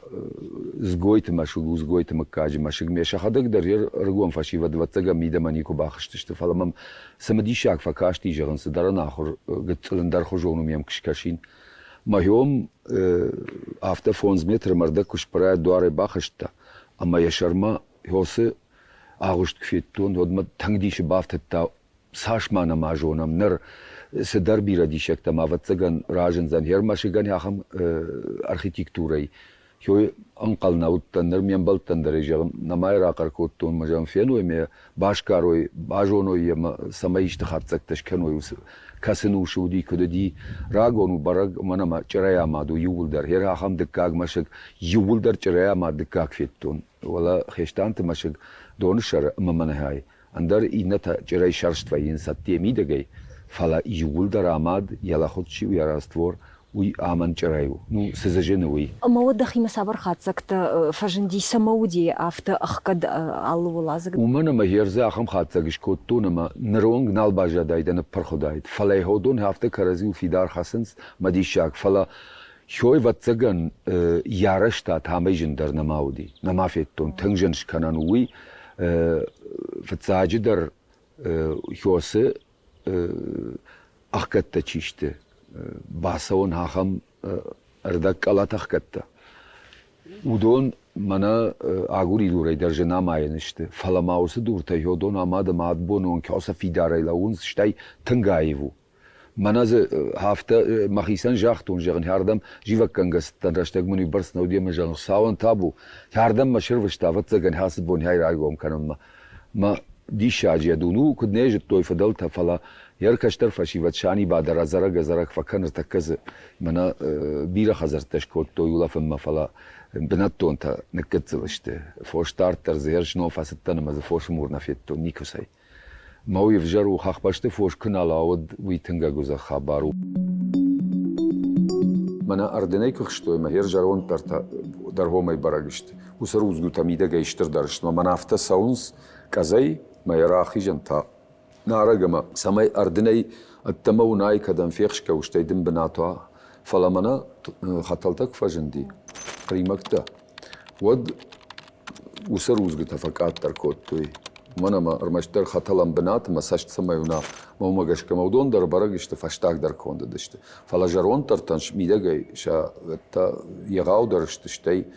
Дзгойты мӕсыг у Дзгойты мыггаджы мӕсыг. Ме сӕхӕдӕг дӕр йе рыгон фӕсивӕд, ӕвӕццӕгӕн, мидӕмӕ никуы бахызтысты, фӕлӕ мӕм цымыдисаг фӕкасти, зӕгъын, цыдӕр ӕнахуыр гыццыл ӕндӕрхуызон у ме скӕсин. Мӕ афтӕ 5 метры мӕрдӕг куы сбырӕй дуарӕй бахызтӕ, ӕмӕ йӕ сӕрмӕ Хьосы агъуыст куы федтон, уӕд мӕ тынг дисы бафтыдта, цас ма нӕма зонӕм ныр, цыдӕр бирӕ диссӕгтӕ ма, ӕвӕццӕгӕн, разындзӕн. Ӕрмӕсыгӕн ахӕм архитектурӕй ӕнхъӕл нӕ уыдтӕн, ныр ме мбӕлттӕн дӕр зӕгъын, нӕма йӕ рахъӕр кодтон, мӕ зӕгъын, феной мӕ, басгарой, базоной йӕ, цӕмӕй исты хатдзӕгтӕ скӕной уыцы кӕцы нусы уыди, куыд уыди, рагон у бӕрӕг, уымӕн ӕмӕ чъырӕй амад у иууылдӕр. Гъер ахӕм дыккаг мӕсыг иууылдӕр чъырӕй амад дыккаг федтон. Уӕлӕ Хестанты мӕсыг доны сӕры ӕмӕ мӕнӕй ӕндӕр иннӕтӕ чъырӕй сӕрст вӕййынц ӕдде мидӕгӕй, фӕлӕ иууылдӕр амад, йӕ лӕхурд чи у, йӕ раствор, уый амӕн чъырӕй у. Ну, цы дзы зыны, уый. Ӕмӕ уӕд дӕхимӕ цавӕр хатдзӕгтӕ фӕзынди, цӕмӕ уыди афтӕ ӕхгӕд алы уӕладзыг? Уымӕн ӕмӕ герзы ахӕм хатдзӕг скодтон ӕмӕ ныронг нал баззадаид, ныппырх уыдаид. Фӕлӕ уыдон афтӕ кӕрӕдзиуыл фидар хӕцынц, мӕ диссаг. Фӕлӕ Хёй, ӕвӕццӕгӕн, йӕ арӕзтад амӕй зындӕр нӕма уыди, нӕма федтон, тынг зын скӕнӕн у уый. Фыццаджыдӕр Хёсы ӕхгӕдтӕ чи сты, бацӕуӕн ахӕм ӕрдӕгкъӕлӕт ӕхгӕдтӕ. Уыдон мӕнӕ агуыридурӕй дӕр зын амайӕн сты, фӕлӕ ма уыцы дуртӕ Хёдон амад ӕмӕ адбоны онг Хёсы фидарӕй лӕууынц, стӕй тынг аив у. Мӕнӕ дзы афтӕ мӕхицӕн загътон, зӕгъын, ардӕм зивӕггӕнгӕ цыдтӕн, рӕстӕг мын уыйбӕрц нӕ уыди ӕмӕ, зӕгъын, Хуыцауӕн табу, ардӕм мӕ сырвыста, ӕвӕццӕгӕн, ацы бон ӕй райгом кӕнынмӕ. Мӕ диссаджы йӕ дун у, куыд нӕ зыдтой фыдӕлтӕ, фӕлӕ йӕ кӕстӕр фӕсивӕд Саниба дӕр ӕдзӕрӕг-ӕдзӕрӕг фӕкӕны, ныртӕккӕ дзы мӕнӕ бирӕ хӕдзӕрттӕ скодтой улӕфынмӕ, фӕлӕ бынӕттонтӕ ныггыццыл сты. Фос дарддӕр дзы ӕрзнон фӕцыдтӕн ӕмӕ дзы фосы мур нӕ федтон никуыцӕй. Мӕ уый ӕвзӕр у, хӕхбӕсты фос куы нал уӕд уый тынг ӕгуыдзӕг хабар у. Мӕнӕ ӕрдынӕй куы хстой, мӕ хер зӕронддӕртӕ дӕр уомӕй бӕрӕг сты. Уыцы рудзгуытӕ мидӕгӕй стырдӕр сты, мӕ мӕнӕ афтӕ цӕуынц къӕдзӕй, мӕ йӕ рахизӕн та нарӕг ӕмӕ цӕмӕй ӕрдынӕй ӕддӕмӕ уынай, кӕдӕм фехсгӕ у, стӕй дын бынат уа. Фӕлӕ мӕнӕ хӕтӕлтӕ куы фӕзынди, хъримӕгтӕ, уӕд уыцы рудзгуытӕ фӕкъаддӕр кодтой. Уымӕн ӕмӕ ӕрмӕстдӕр хӕтӕлӕн бынат ӕмӕ цӕст цӕмӕй уына, мӕ уымӕ гӕсгӕ мӕ уыдон дӕр бӕрӕг сты, фӕстагдӕр конд уыдысты. Фӕлӕ зӕронддӕртӕн мидӕгӕй сӕ егъаудӕр сты, стӕй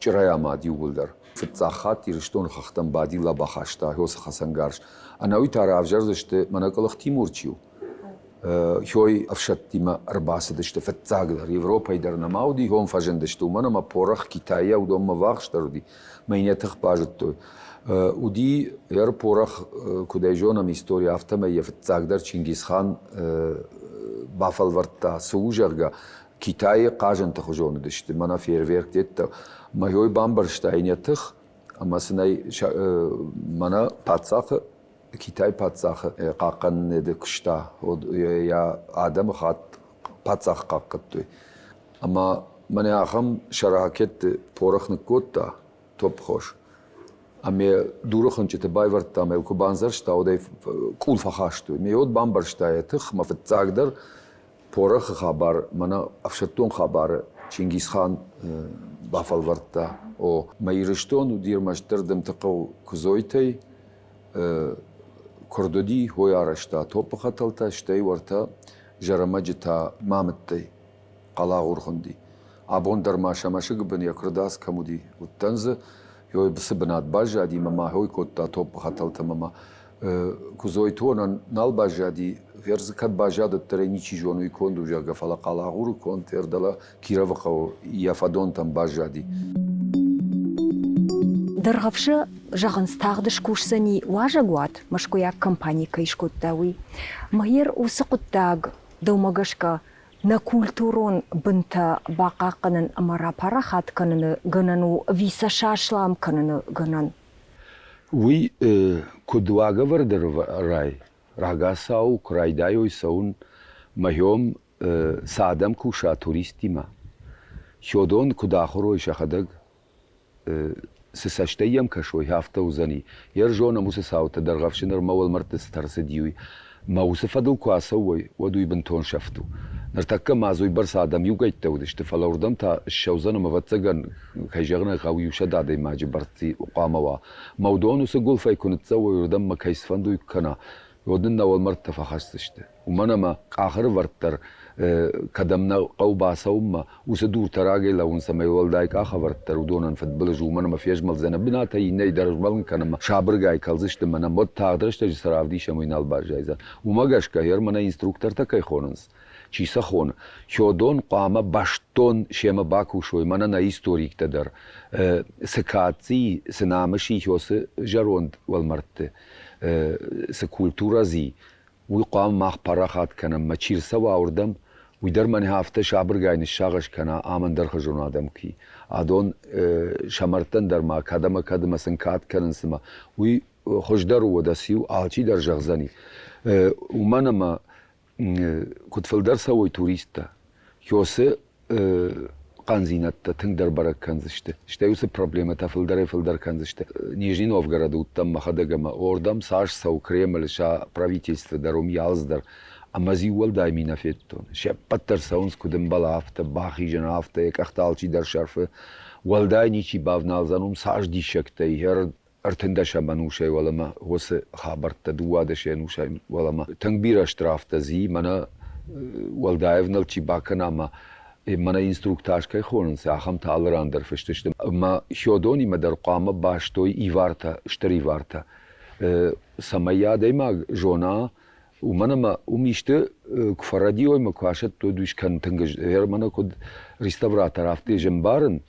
чъырӕй амад иууылдӕр. Фыццаг хатт Ирыстоны хӕхтӕм Бадила бахаста уыцы хӕцӕнгарз. Ӕнӕуый та равзӕрдысты, мӕнӕ Къуылых Тимур чи у, Хёй ӕфсӕдтимӕ ӕрбацыдысты фыццагдӕр. Европӕйы дӕр нӕма уыди, хом фӕзындысты, уымӕн ӕмӕ порох Китайӕ уыдонмӕ ввахсдӕр уыди, мӕ йын йӕ тых базыдтой. Уыди ӕр порох, куыд ӕй зонӕм истори, афтӕмӕй йӕ фыццагдӕр Чингисхан бафӕлвӕрдта, цы у, зӕгъгӕ, Китайы хъазӕнты хуызон уыдысты, мӕнӕ фейерверктӕ. Мӕ хёй бамбӕрста йын йӕ тых, ӕмӕ сын ӕй мӕнӕ паддзахы Китай паддзахы хъахъхъӕнынады куыста, йӕ адӕмы хатт паддзах хъахъхъӕдтой. Ӕмӕ мӕнӕ ахӕм сӕ ракетты порох ныккодта топпхос. Ӕмӕ дуры хуынчъыты байвӕрдта ӕмӕ йыл куы бандзӕрста, уӕд ӕй къул фӕхастой. Ме уӕд бамбӕрста йӕ тых, мӕ фыццагдӕр порохы хабар, мӕнӕ ӕфсӕддон хабары. Чингисхан бафӕлвӕрдта. О, мӕ Ирыстон уыди ӕрмӕстдӕр Дымты хъӕу Куыдзойтӕй куырд уыди, хой арӕзта топпы хӕтӕлтӕ, стӕй уӕртӕ Зӕрӕмӕджы та Мамыттӕй. Хъалагъур хуынди. Абон дӕр ма сӕ мӕсыгы бын йӕ куырдадз кӕм уыди, уыдтӕн дзы. Ёй цы бынат баззади мӕ ма хой кодта топпы хӕтӕлтӕ мӕ ма Куыдзойтонӕн нал баззади, гъер дзы кӕд баззад, уӕддӕр ӕй ничи зоны, уый конд у, зӕгъгӕ, фӕлӕ Хъалагъуры конд гъер дӕлӕ Кировы хъӕуы йӕ фӕдонтӕм баззади. Дӕргъӕвсы, зӕгъынц, тагъд скусдзӕни уазӕгуат, мӕскуыйаг компани кӕй скодта, уый. Мӕйӕр уыцы хъуыддаг, дӕумӕ гӕсгӕ, нӕ культурон бынтӕ бахъахъхъӕнын ӕмӕ рапарахат кӕныны гӕнӕн у ӕви сӕ саслам кӕныны гӕнӕн? Уый куыд уагӕвӕрды рай, рагацау куы райдайой цӕуын мӕ цы адӕм куса туристтимӕ, уыдон куыд ахуыр уой сӕхӕдӕг, цы цӕстӕй йӕм кӕсой, афтӕ уыдзӕни. Йе рзонӕм уыцы цаутӕ Дӕргъӕвсы нырмӕ уӕлмӕрдты цы ӕрцыди, уый. Мӕ уыцы фӕдыл куы ацӕуой, уӕд уый бынтон сӕфт у. Ныртӕккӕ ма дзы уыйбӕрц адӕм иугӕйттӕ уыдысты, фӕлӕ уырдӕм та ссӕудзӕн ӕмӕ, ӕвӕццӕгӕн, кӕй зӕгъын ӕй хъӕуы, иу-сӕдӕ адӕймаджы бӕрц хъуамӕ уа. Мӕ уыдон уыцы гуылфӕй куы ныццӕуой, уырдӕм мӕ кӕй цыфӕнды уый куы кӕна, уӕд нын нӕ уӕлмӕрдтӕ фӕхӕсдзысты. Уымӕн ӕмӕ къахырвӕрд дӕр кӕдӕм нӕ хъӕуы бацӕуынмӕ, уыцы дуртӕ рагӕй лӕууынц ӕмӕ уӕлдай къахӕвӕрд дӕр уыдонӕн фыдбылыз у, уымӕн ӕмӕ фезмӕлдзӕн бынатӕй иннӕйы дӕр змӕлын кӕнынмӕ, сабыргай кӕлдзысты мӕнӕ уӕд тагъд рӕстӕджы цы равдисӕм, уый нал баззайдзӕн. Уымӕ гӕсгӕ гъер мӕнӕ инструктортӕ кӕй хонынц, чи сӕ хоны, уыдон хъуамӕ бӕстон семӕ бакусой, мӕнӕ нӕ историктӕ дӕр, цы кад дзы цы намыс и уыцы зӕронд уӕлмӕрдты, цы культурӕ дзы уый хъуамӕ мах парахат кӕнӕм, мӕ чи рцӕуа уырдӕм, уый дӕр мӕнӕ афтӕ сабыргай ныссагъӕс кӕна ам ӕндӕрхуызон адӕм ки. Адон сӕ мӕрдтӕн дӕр ма кӕд ӕмӕ кӕдмӕ сын кад кӕнынц ӕмӕ уый хуыздӕр у, уӕдӕ циу, алчи дӕр зӕгъдзӕни. Уымӕн ӕмӕ куыд фылдӕр цӕуой туристтӕ, уыцы хъӕндзинӕдтӕ тынгдӕр бӕрӕг кӕндзысты, стӕй уыцы проблемӕтӕ фылдӕрӕй-фылдӕр кӕндзысты. Нижний Новгороды уыдтӕн мӕхӕдӕг ӕмӕ уырдӕм цас цӕуы Кремль, сӕ правительство дӕр, уым ялц дӕр, ӕмӕ дзы иу уӕлдай ми нӕ федтон. Се ппӕт дӕр цӕуынц, куыд ӕмбӕлы, афтӕ, бахизӕн, афтӕ, йӕ къӕхтӕ алчи дӕр сӕрфы. Уӕлдай ничи бавналдзӕн, уым цас диссӕгтӕ и, ӕртындӕсӕм ӕнусӕй уӕлӕмӕ уыцы хабӕрттӕ дыууадӕс ӕнусӕй уӕлӕмӕ тынг бирӕ штрафтӕ дзи мӕнӕ уӕлдай ӕвнӕлд чи бакӕна ӕмӕ мӕнӕ инструктаж кӕй хонынц, ахӕмтӕ алы ран дӕр фыст сты. Ӕмӕ Хёдонимӕ дӕр хъуамӕ бастой ивартӕ, стыр ивартӕ, цӕмӕй адӕймаг зона, уымӕн ӕмӕ уым исты куы фӕрӕдийой ӕмӕ куы асӕттой, уый скӕнын тынг мӕнӕ куыд реставратор, афтӕ ӕз ӕмбарын,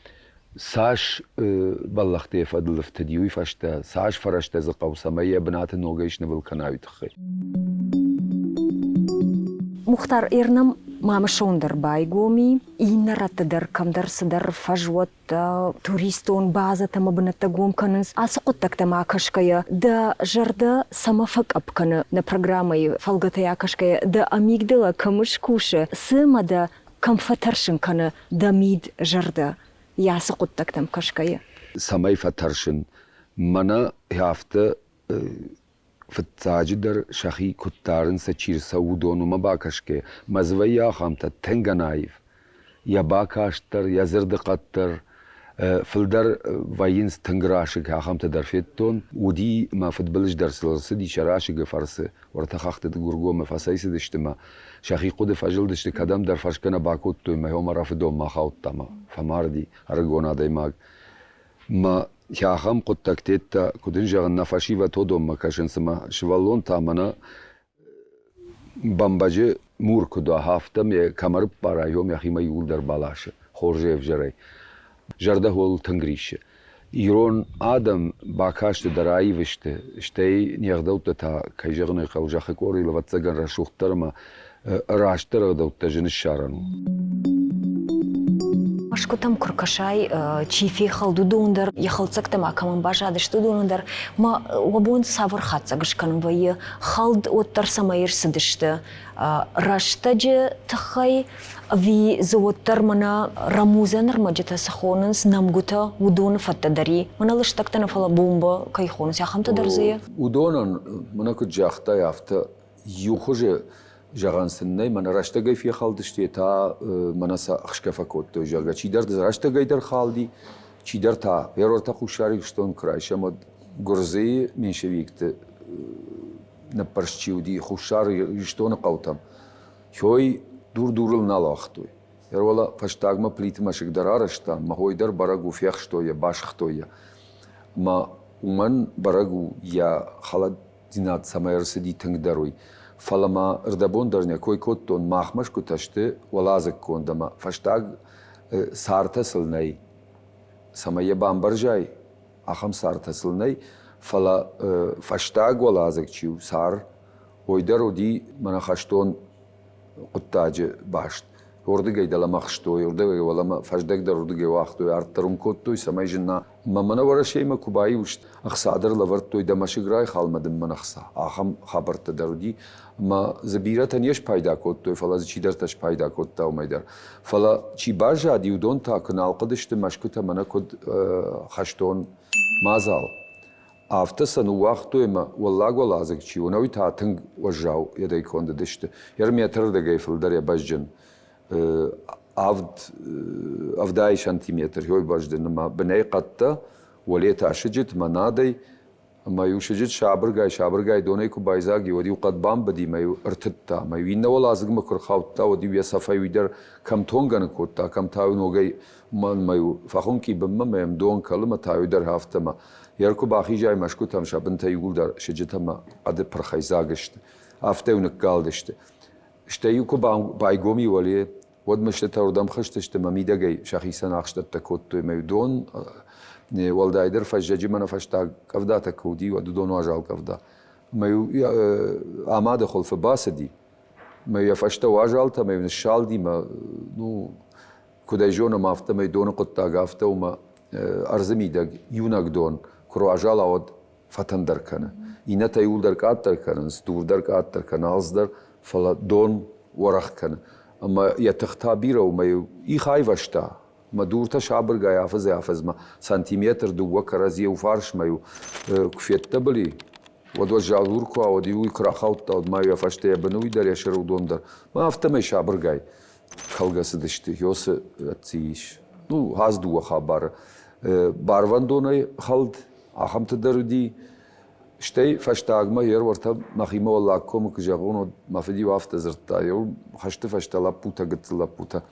цас бӕллӕхты йӕ фӕдыл ӕфтыди, уый фӕстӕ цас фӕрӕзтӕ дзы хъӕуы, цӕмӕй йӕ бынаты ногӕй снывыл кӕна, уый тыххӕй. Мухтар Эрнам Мамысон дӕр байгом и, иннӕ рӕтты дӕр кӕмдӕр цыдӕр фӕзуӕттӕ, туристон базӕтӕ ӕмӕ бынӕттӕ гом кӕнынц. Ацы хъуыддӕгтӕм акӕсгӕйӕ, дӕ зӕрдӕ цӕмӕ фӕкъӕпп кӕны нӕ программӕйы фӕлгӕтӕй акӕсгӕйӕ, дӕ амигдала кӕм скусы, цы ӕмӕ дӕ кӕм фӕтӕрсын кӕны дӕ мид-зӕрдӕ йӕ ацы хъуыддӕгтӕм кӕсгӕйӕ? Цӕмӕй фӕтӕрсын, мӕнӕ афтӕ фыццаджыдӕр сӕхи куыд дарынц, чи рцӕуы, уыдон уымӕ бакӕсгӕ, мӕ дзы вӕййы ахӕмтӕ тынг ӕнаив. Йӕ бакаст дӕр, йӕ дзырдыхъӕд дӕр фылдӕр вӕййынц тынг расыг, ахӕмтӕ дӕр федтон. Уыди мӕ фыдбылыз дӕр сыл ӕрцыди сӕ расыгы фӕрцы. Уӕртӕ хӕхты Дыгургоммӕ фӕцӕйцыдысты мӕ сӕхи хъуыды фӕзылдысты, кӕдӕмдӕр фӕрсгӕ нӕ бакодтой мӕ хомӕ Рафыдонмӕ ахаудта мӕ фӕмарди ӕрыгон адӕймаг. Мӕ ахӕм хъуыддӕгтӕ, куыд ын зӕгъын, нӕ фӕсивӕд уыдонмӕ кӕсынц ӕмӕ сывӕллон та мӕнӕ бӕмбӕджы мур куыд уа, афтӕ ме кӕм ӕрыппарай, уым йӕхимӕ иууылдӕр баласы, хорзӕй ӕвзӕрӕй. Зӕрдӕ хъуыл тынг риссы. Ирон адӕм бакасты дӕр аив сты, стӕй не гъдӕуттӕ та, кӕй зӕгъын ӕй хъӕуы, зӕххы къорийыл ӕвӕццӕгӕн рӕсугъддӕр ӕмӕ растдӕр ӕгъдӕуттӕ зын ссарӕн у. Мӕскуытӕм куы ркӕсай, чи фехӕлд, уыдон дӕр, йӕ хӕлддзӕгтӕ ма кӕмӕн баззадысты, уыдонӕн дӕр ма уӕ бон цавӕр хатдзӕг скӕнын вӕййы, хӕлд уӕддӕр цӕмӕй ӕрцыдысты рӕстӕджы тыххӕй ӕви дзы уӕддӕр мӕнӕ рӕмудзӕн ӕрмӕджытӕ цы хонынц, нӕмгуытӕ, уыдоны фӕдтӕ дӕр и? Мӕнӕ лыстӕгтӕ нӕ, фӕлӕ бомбӕ кӕй хонынц, ахӕмтӕ дӕр дзы и? Уыдонӕн, мӕнӕ куыд загътай, афтӕ иу хуызы. Зӕгъӕн сын нӕй, мӕнӕ рӕстӕгӕй фехӕлдысты, та мӕнӕ сӕ ӕхсгӕ фӕкодтой, зӕгъгӕ, чидӕр рӕстӕгӕй дӕр хӕлди, чидӕр та Ӕрортӕ Хуссар Ирыстон куы райсӕм, уӕд Гуырдзыйы меньшевикты ныппӕрст чи уыди Хуссар Ирыстоны хъӕутӕм, хой дур-дурыл нал уагътой. Ӕруӕлӕ фӕстагмӕ Плиты мӕсыг дӕр арӕзта, мӕ хой дӕр бӕрӕг у, фехстой йӕ, басыгътой йӕ. Ӕмӕ уымӕн бӕрӕг у йӕ хӕлӕгдзинад цӕмӕй ӕрцыди тынгдӕр уый. Фӕлӕ ма рдӕбон дӕр нӕ кой кодтон, мах мӕсгуытӕ сты уӕладзыггонд ӕмӕ фӕстаг цартӕ сыл нӕй. Цӕмӕй йӕ бамбӕрзай, ахӕм цартӕ сыл нӕй, фӕлӕ фӕстаг уӕладзыг чи у, цар, уый дӕр уыди мӕнӕ хӕстон хъуыддаджы баст. Уырдыгӕй дӕлӕмӕ хстой, уырдыгӕй уӕлӕмӕ, фӕздӕг дӕр уырдыгӕй уагътой, арт дӕр уым кодтой, цӕмӕй зына. Мӕ мӕнӕ Уӕрӕсеймӕ куы баиу сты, ӕхца дӕр лӕвӕрдтой, дӕ мӕсыг райхал мӕ дын мӕн ӕхца. Ахӕм хабӕрттӕ дӕр уыди. Ӕмӕ дзы бирӕтӕ не спайда кодтой, фӕлӕ дзы чидӕртӕ спайда кодта уымӕй дӕр. Фӕлӕ чи баззади, уыдон та куы нал хъуыдысты мӕсгуытӕ мӕнӕ куыд хӕстон мадзал. Афтӕ сӕ ныууагътой ӕмӕ уӕллаг уӕладзыг чи у, уый та тынг уӕззау йедӕй конд уыдысты. Йӕ метрырдыгӕй фылдӕр йӕ бӕзджын авд ӕвдай сантиметр ёй бӕзджын ӕмӕ бынӕй хъӕдтӕ, уӕле та сыджыт мӕ надӕй ӕмӕ-иу сыджыт сабыргай-сабыргай донӕй куы байдзаг и, уӕд-иу хъӕд бамбыди ӕмӕ-иу ӕртыдта. Ӕмӕ-иу иннӕ уӕладзыгмӕ куы рхаудта, уӕд-иу йӕ цӕфӕй уый дӕр кӕм тонгӕ ныккодта, кӕм та-иу ногӕй мӕнмӕ-иу фӕхуынкъи бынмӕ мӕ йӕм дон кӕлы мӕ та-иу дӕр афтӕ мӕ йӕ куы бахизай мӕсгуытӕм, сӕ бынтӕ иууылдӕр сыджыт ӕмӕ хъӕды пырхӕй дзаг сты. Афтӕ-иу ныккалдысты. Стӕй-иу куы байгом и уӕле, уӕд мыстытӕ уырдӕм хызтысты мӕ мидӕгӕй сӕхицӕн ахстӕттӕ кодтой мӕ дон, уӕлдайдӕр фӕззӕджы мӕнӕ фӕстаг къӕвдатӕ куы уыди, уӕд уыдон уазал къӕвда. Мӕ-иу амады хуылфы бацыди, мӕ йӕ фӕстӕ уазалтӕ мӕ-иу ныссалди мӕ, ну, куыд ӕй зонӕм, афтӕмӕй доны хъуыддаг афтӕ у мӕ ӕрдзы мидӕг иунӕг дон куы руазала, уӕд фӕтӕндӕр кӕны. Иннӕтӕ иуылдӕр къаддӕр кӕнынц, дур дӕр къаддӕр кӕны, алцыдӕр, фӕлӕ дон уӕрӕх кӕны. Ӕмӕ йӕ тых та бирӕ у, ӕмӕ их айвӕзта. Мӕ дуртӕ сабыргай афӕдзӕй-афӕдзмӕ сантиметр дыууӕ кӕрӕдзи иу фарсмӕ-иу куы феддӕбыл и, уӕд уӕззау дур куы уа, уӕд-иу уый куы рахаудта, уӕд ма йӕ фӕстӕ йӕ быны уый дӕр, йӕ сӕры уыдон дӕр. Мӕ афтӕмӕй сабыргай кӕлгӕ цыдысты, ёсы ис. Ну, аз дыууӕ хабары. Барвӕндонӕй хӕлд ахӕмты дӕр уыди. Стӕй фӕстагмӕ йе уӕртӕ мӕхимӕ Уӕллаг комы куы зӕгъон, уӕд мӕ фыд-иу афтӕ дзырдта, еу хӕсты фӕстӕ лӕппутӕ, гыццыл лӕппутӕ.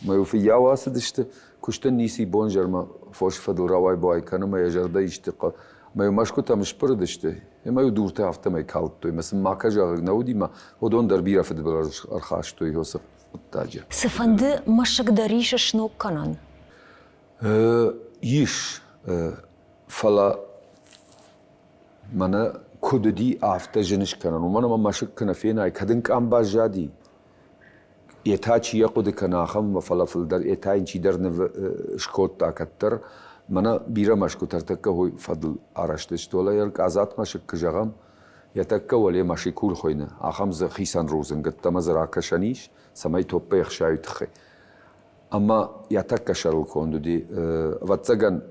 Мӕ-иу фыййау ацыдысты, куыстӕн ницы бонзӕрмӕ фосы фӕдыл рауай-бауай кӕны мӕ йӕ зӕрдӕ исты хъӕ. Мӕ-иу мӕсгуытӕм сбырыдысты, ӕмӕ-иу дуртӕ афтӕмӕй калдтой. Мӕ сын макӕ зӕгъӕг нӕ уыди, мӕ уыдон дӕр бирӕ фыдбылыз ӕрхастой уыцы хъуыддаджы. Цыфӕнды мӕсыг дӕр ис сног кӕнӕн? Ис, фӕлӕ мӕнӕ куыд уыди, афтӕ зын скӕнӕн. Уымӕн ӕмӕ мӕсыг куы нӕ фенай, кӕд ын къам баззади, йе та чи йӕ хъуыды кӕны ахӕммӕ, фӕлӕ фылдӕр йе та йын чидӕр ныв скодта кӕддӕр. Мӕнӕ бирӕ мӕсгуытӕ ӕртӕккӕ уый фӕдыл арӕзт сты. Уӕлӕ йӕ Къадзат мӕсыг куы зӕгъӕм, йӕ тӕккӕ уӕле Машикул хуыйны, ахӕм дзы хицӕн рудзынг, ӕддӕмӕ дзы ракӕсӕн ис, цӕмӕй топпӕй ӕхсайы тыххӕй. Ӕмӕ йӕ тӕккӕ сӕрыл конд уыди, ӕвӕццӕгӕн,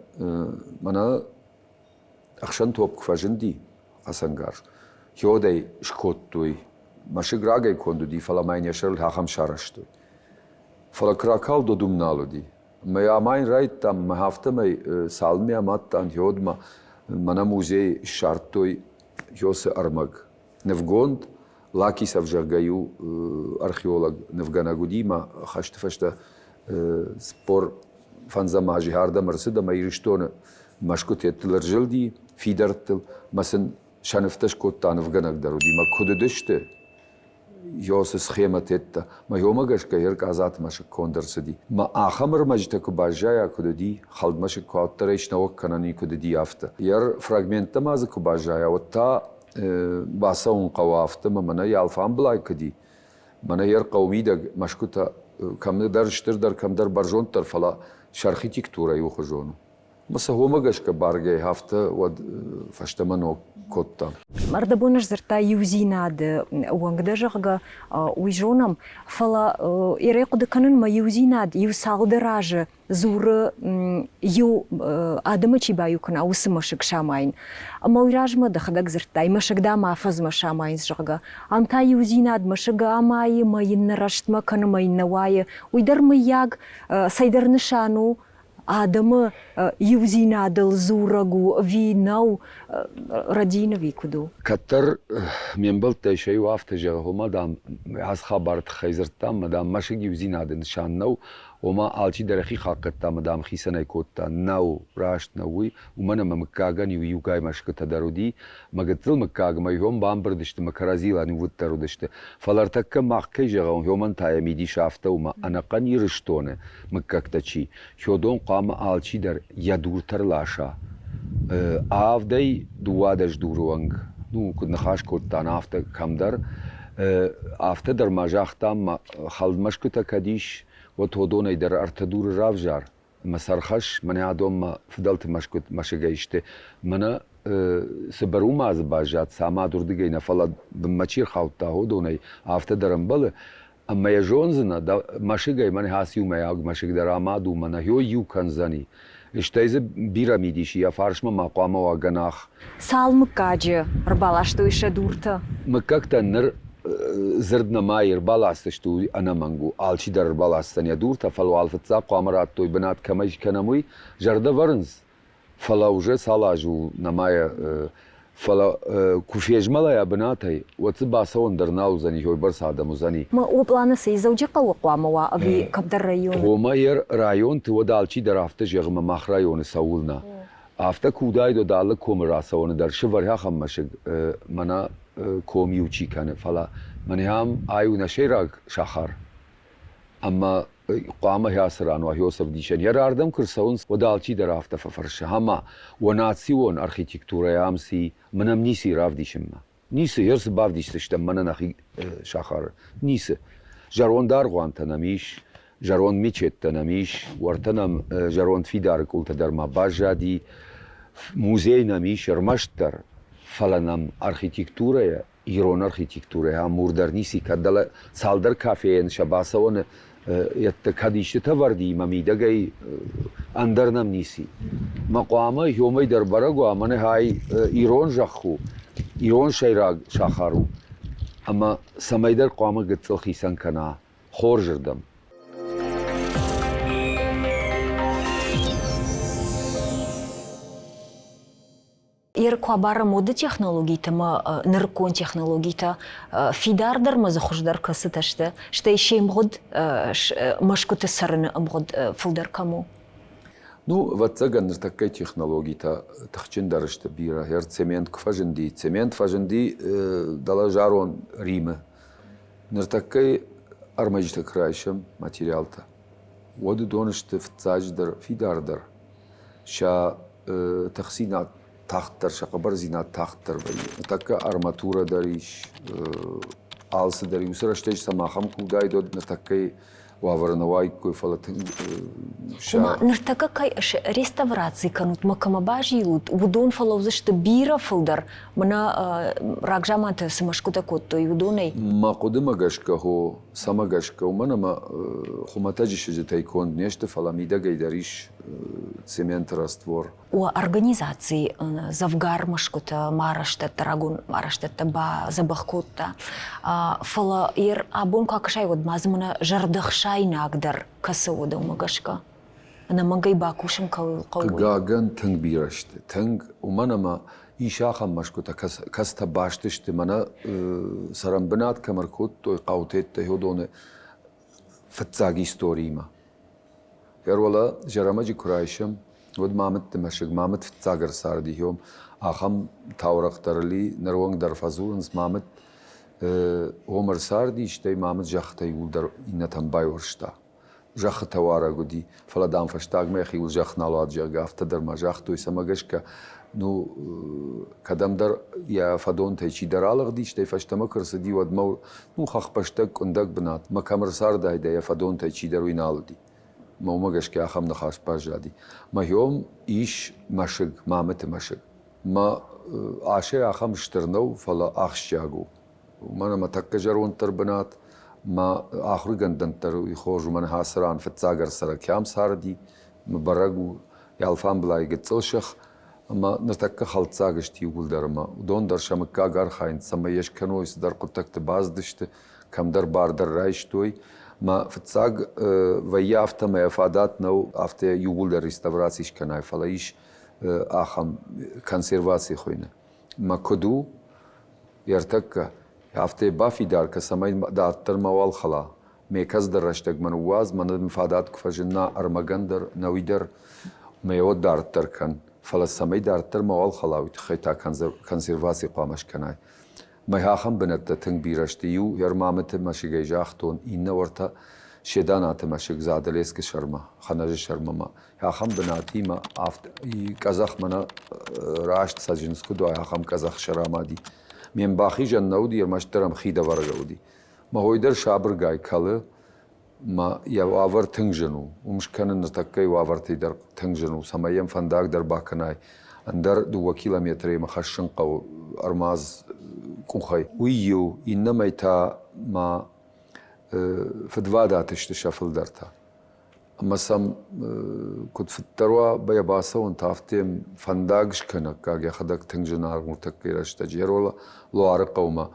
мӕнӕ ӕхсӕнтопп куы фӕзынди хӕцӕнгарз, йодӕй скодтой. Мӕсыг рагӕй конд уыди, фӕлӕ ма йын йӕ сӕрыл ахӕм сарӕзтой. Фӕлӕ куы ракалд, уӕд уым нал уыди. Мӕ амайын райдыдтам, мӕ афтӕмӕй цалынмӕ амадтам йодмӕ, мӕнӕ музей ссардтой Йосы ӕрмӕг. Нывгонд Лаки сӕвзӕргӕ иу археолог нывгӕнӕг уыди мӕ хӕсты фӕстӕ 45 азы ардӕм ӕрцыд ӕмӕ Ирыстоны мӕсгуытеттыл ӕрзылди, фидӕрттыл мӕ сын сӕ нывтӕ скодта нывгӕнӕг дӕр уыди мӕ куыд уыдысты, Ёсы схемӕтеттӕ. Мӕ ёмӕ гӕсгӕ йе ркъадзаты мӕсыг конд ӕрцыди. Мӕ ахӕм ӕрмӕджытӕ куы баззайа, куыд уыди, хӕлд мӕсыг куы ауыдта, снӕуӕг кӕнӕн и куыд уыди, афтӕ. Йе фрагменттӕ ма дзы куы баззайа, уӕд та бацӕуын хъӕуы афтӕ, мӕ мӕнӕ йӕ алфамбылай куыд и, мӕнӕ йе рхъӕуы мидӕг мӕсгуытӕ кӕмдӕр стырдӕр, кӕмдӕр бӕрзонддӕр, фӕлӕ сӕ архитектурӕ иухуызон у. Мӕ сӕ уымӕ гӕсгӕ баргӕ афтӕ уӕд фӕстӕмӕ ног кодтам. Ӕрдӕбон сдзырдта иудзинады уӕнг дӕ, зӕгъгӕ, уый зонӕм, фӕлӕ Ирӕ хъуыды кӕнын мӕ иудзинад иу цалдӕр азы дзуры иу адӕмы чи баиу кӕна, уыцы мӕсыг самайын. Ӕмӕ уый размӕ дӕхӕдӕг дзырдтай, мӕсыг дам афӕдзмӕ самайынц, зӕгъгӕ. Ам та иудзинад мӕсыг амайы, мӕ йын нӕ рӕстмӕ кӕны, мӕ йын нӕ уайы. Уый дӕр, мыййаг, цӕйдӕр нысан у, адӕмы иудзинадыл дзурӕг у ӕви нӕу, рӕдийын ӕви куыд у? Кӕддӕр ме мбӕлттӕй сӕ иу афтӕ зӕгъы, ома, дам, ацы хабары тыххӕй дзырдтам, ӕмӕ, дам, мӕсыг иудзинады нысан нӕу, ома алчидӕр йӕхи хъахъхъӕдта ӕмӕ, дам, хицӕнӕй кодта. Нӕу, раст нӕу уый, уымӕн ӕмӕ мыггагӕн иу иугай мӕсгуытӕ дӕр уыди, мӕ гыццыл мыггагмӕ иуӕн бамбырд сты мӕ кӕрӕдзийыл ӕнувыддӕр уыдысты. Фӕлӕ ӕртӕккӕ мах кӕй зӕгъӕм, уымӕн та йӕ мидис афтӕ у, ӕмӕ ӕнӕхъӕн Ирыстоны мыггӕгтӕ чи, уыдон хъуамӕ алчидӕр йӕ дуртӕ рласа. Авдӕй 12 дуры онг, ну, куыд ныхас кодтам, афтӕ кӕмдӕр. Афтӕ дӕр ма загътам, ма хӕлд мӕсгуытӕ кӕд ис, уӕд уыдонӕй дӕр ӕртӕ дуры равзар. Мӕ сӕрхӕсс, мӕнӕ адонмӕ фыдӕлты мӕсыгӕй сты. Мӕнӕ цы бӕру ма дзы баззад, цӕмӕд уырдыгӕй нӕ, фӕлӕ бынмӕ чи рхаудта, уыдонӕй афтӕ дӕр ӕмбӕлы. Ӕмӕ йӕ зондзынӕ, дӕ мӕсыгӕй мӕнӕ ацы иумӕйаг мӕсыг дӕр амад у, мӕнӕ йой иу кӕндзӕни. Стӕй дзы бирӕ мидис йӕ фарсмӕ ма хъуамӕ уа гӕнах. Цал мыггаджы ӕрбаластой сӕ дуртӕ? Мыггӕгтӕ ныр дзырд нӕма ӕрбаласдзысты, уый ӕнӕмӕнг у. Алчидӕр ӕрбаласдзӕн йӕ дуртӕ, фӕлӕ уал фыццаг хъуамӕ радтой бынат кӕмӕй скӕнӕм, уый. Зӕрдӕ вӕрынц, фӕлӕ уже цал азы у нӕма йӕ фӕлӕ куы фезмӕла йӕ бынатӕй, уӕд дзы бацӕуӕн дӕр нал уыдзӕни, уыйбӕрц адӕм уыдзӕни. Ма о планы цы Дзӕуджыхъӕуы хъуамӕ уа ӕви кӕмдӕр районы? Гъома йӕ районты уӕд алчидӕр афтӕ зӕгъы, мӕ мах районы цӕуылнӕ. Афтӕ куы уыдаид, уӕд алы комы рацӕуӕны дӕр сывӕры ахӕм мӕсыг, мӕнӕ ком иу чи кӕны, фӕлӕ мӕнӕ ам ай у нӕ сӕйраг сахар. Ӕмӕ хъуамӕ ацы ран уа хиос ӕвдисӕн. Йӕ рардӕм куы рцӕуынц, уӕд алчидӕр афтӕ фӕфӕрсы, ӕмӕ уӕ национ архитектурӕйӕ ам ци, мӕнӕм ницы равдисынмӕ. Ницы, йе цы бавдисдзыстӕм мӕнӕ нӕхи сахары? Ницы. Зӕронд аргъуантӕ нӕм ис, зӕронд мечеттӕ нӕм ис, уӕртӕ нӕм зӕронд фидары къултӕ дӕр ма баззади, музей нӕм ис ӕрмӕстдӕр, фӕлӕ нӕм архитектурӕйӕ, ирон архитектурӕйӕ мур дӕр ницы, кӕд дӕлӕ цалдӕр кафейӕн сӕ бацӕуӕны йедты кӕд истытӕ вӕрд и мӕ мидӕгӕй ӕндӕр нӕм ницы. Мӕ хъуамӕ уымӕй дӕр бӕрӕг уа, мӕнӕ ай ирон зӕхх у, ирон сӕйраг сахар у ӕмӕ цӕмӕйдӕр хъуамӕ гыццыл хицӕн кӕна хорзырдӕм. Ер куы абарӕм моды технологитӕ ӕмӕ нырыккон технологитӕ, фидардӕр ма дзы хуыздӕр кӕцытӕ сты, стӕй се мгъуыд мӕсгуыты цӕрыны ӕмгъуыд фылдӕр кӕм у? Ну, ӕвӕццӕгӕн, ныртӕккӕйы технологитӕ тыхджындӕр сты бирӕ. Ер цемент куы фӕзынди, цемент фӕзынди дӕлӕзарон Римы. Ныртӕккӕйы ӕрмӕджытӕ куы райсӕм, материалтӕ, уӕд уыдон сты фыццаджыдӕр фидардӕр. Сӕ тыхдзинад тагъддӕр, сӕ хъӕбӕрдзинад тагъддӕр вӕййы. Ныртӕккӕ арматурӕ дӕр ис, алцыдӕр. Уыцы рӕстӕджы сӕм ахӕм куы уыдаид, уӕд ныртӕккӕйы уавӕры нӕ уаиккой, фӕлӕ тынг сӕ... Ома, ныртӕккӕ кӕй реставраци кӕнут мӕ кӕмӕ базилут, уыдон фӕлӕудзысты бирӕ фылдӕр, мӕнӕ рагзаманты цы мӕсгуытӕ кодтой, уыдонӕй. Мӕ хъуыдымӕ гӕсгӕ, хо, цӕмӕ гӕсгӕ, уымӕн ӕмӕ хуымӕтӕджы сыджытӕй конд не сты, фӕлӕ мидӕгӕй дӕр ис цементы раствор. У организаци дзӕвгар мӕсгуытӕ ма арӕзтӕдтӕ, рагон арӕзтӕдтӕ бадзӕбӕх кодта. Фӕлӕ ер абон куы акӕсай, уӕд ма дзы мӕнӕ зӕрдӕхсаинаг дӕр кӕцы у дӕумӕ гӕсгӕ? Ӕнӕмӕнгӕй бакусын кӕуыл хъӕуы? Хъыгагӕн, тынг бирӕ сты. Тынг, уымӕн ӕмӕ ис ахӕм мӕсгуытӕ, кӕцытӕ баст сты, мӕнӕ цӕрӕнбынат кӕм ӕркодтой хъӕутеттӕ, уыдоны фыццаг историимӕ. Ӕруӕлӕ Зӕрӕмӕджы куы райсӕм, уӕд Мамытты мӕсыг, Мамыт фыццаг ӕрцарди уым. Ахӕм таурӕгъ дӕр ыл и, ныронг дӕр фӕдзурынц, Мамыт уым ӕрцарди, стӕй Мамыт зӕххытӕ иууылдӕр иннӕтӕм байуӕрста. Зӕххытӕ уарӕг уыди, фӕлӕ, дам, фӕстагмӕ йӕхиуыл зӕхх нал уад, зӕгъгӕ, афтӕ дӕр ма загътой, цӕмӕ гӕсгӕ, ну, кӕдӕмдӕр йӕ фӕдонтӕй чидӕр алыгъди, стӕй фӕстӕмӕ куы рцыди, уӕдмӕ ну, хӕхбӕстӕг къуындӕг бынатмӕ кӕм ӕрцардаид, йӕ фӕдонтӕй чидӕр уый нал уыди. Мӕ уымӕ гӕсгӕ ахӕм ныхас баззади. Мӕ ис мӕсыг, Мамыты мӕсыг. Мӕ асӕй ахӕм стыр нӕу, фӕлӕ ахсджиаг у. Уымӕн ӕмӕ тӕккӕ зӕронддӕр бынат, мӕ ахуыргӕндӕн дӕр уый хорз, уымӕн ацы ран фыццаг ӕрцӕрӕг кӕм царди, бӕрӕг у, йӕ алфамблай гыццыл сых, ӕмӕ ныртӕккӕ хӕлддзаг сты иууылдӕр ӕмӕ уыдон дӕр сӕ мыггаг архайынц, цӕмӕй йӕ скӕной, цыдӕр хъуыддӕгты бацыдысты, кӕмдӕр бар дӕр райстой. Мӕ фыццаг вӕййы афтӕ, мӕ фадат нӕу афтӕ иууылдӕр реставраци скӕнай, фӕлӕ ис ахӕм консерваци хуыйны. Мӕ куыд у, ӕртӕккӕ афтӕ бафидар кӕ, цӕмӕй дарддӕр мауал хӕла. Ме кӕцыдӕр рӕстӕгмӕ ныууадз, мӕнӕ дын фадат куы фӕзына ӕрмӕгӕн дӕр, нӕуи дӕр, мӕ уӕд дарддӕр кӕн. Фӕлӕ цӕмӕй дарддӕр мауал хӕла, уый тыххӕй та консерваци хъуамӕ скӕнай. Мӕ ахӕм бынӕттӕ тынг бирӕ сты. Иу Ермамыты мӕсыгӕй загътон, иннӕ уӕртӕ Седанаты мӕсыг Задӕлескы сӕрмӕ, Хӕнӕзы сӕрмӕ ма. Ахӕм бынатимӕ къӕдзӕх мӕнӕ раст цӕджындз куыд уа, ахӕм къӕдзӕх сӕрамади. Ме мбахизӕн нӕ уыди, ӕрмӕстдӕр ӕм хидӕвӕргӕ уыди. Мӕ хой дӕр сабыргай кӕлы, мӕ йӕ уавӕр тынг зын у. Уым скӕнын ныртӕккӕйы уавӕртӕй дӕр тынг зын у, цӕмӕй йӕм фӕндаг дӕр бакӕнай. Ӕндӕр 2 километры йӕм хӕссын хъӕуы ӕрмадз къухӕй. Уый иу, иннӕмӕй та ма фыдвадат сты сӕ фылдӕртӕ. Ӕмӕ сӕм куыд фыддӕр уа, йӕ бацӕуӕн та афтӕ фӕндаг скӕнӕггаг йӕхӕдӕг тынг зынаргъ ныртӕккӕйы рӕстӕджы. Йӕ Луары хъӕумӕ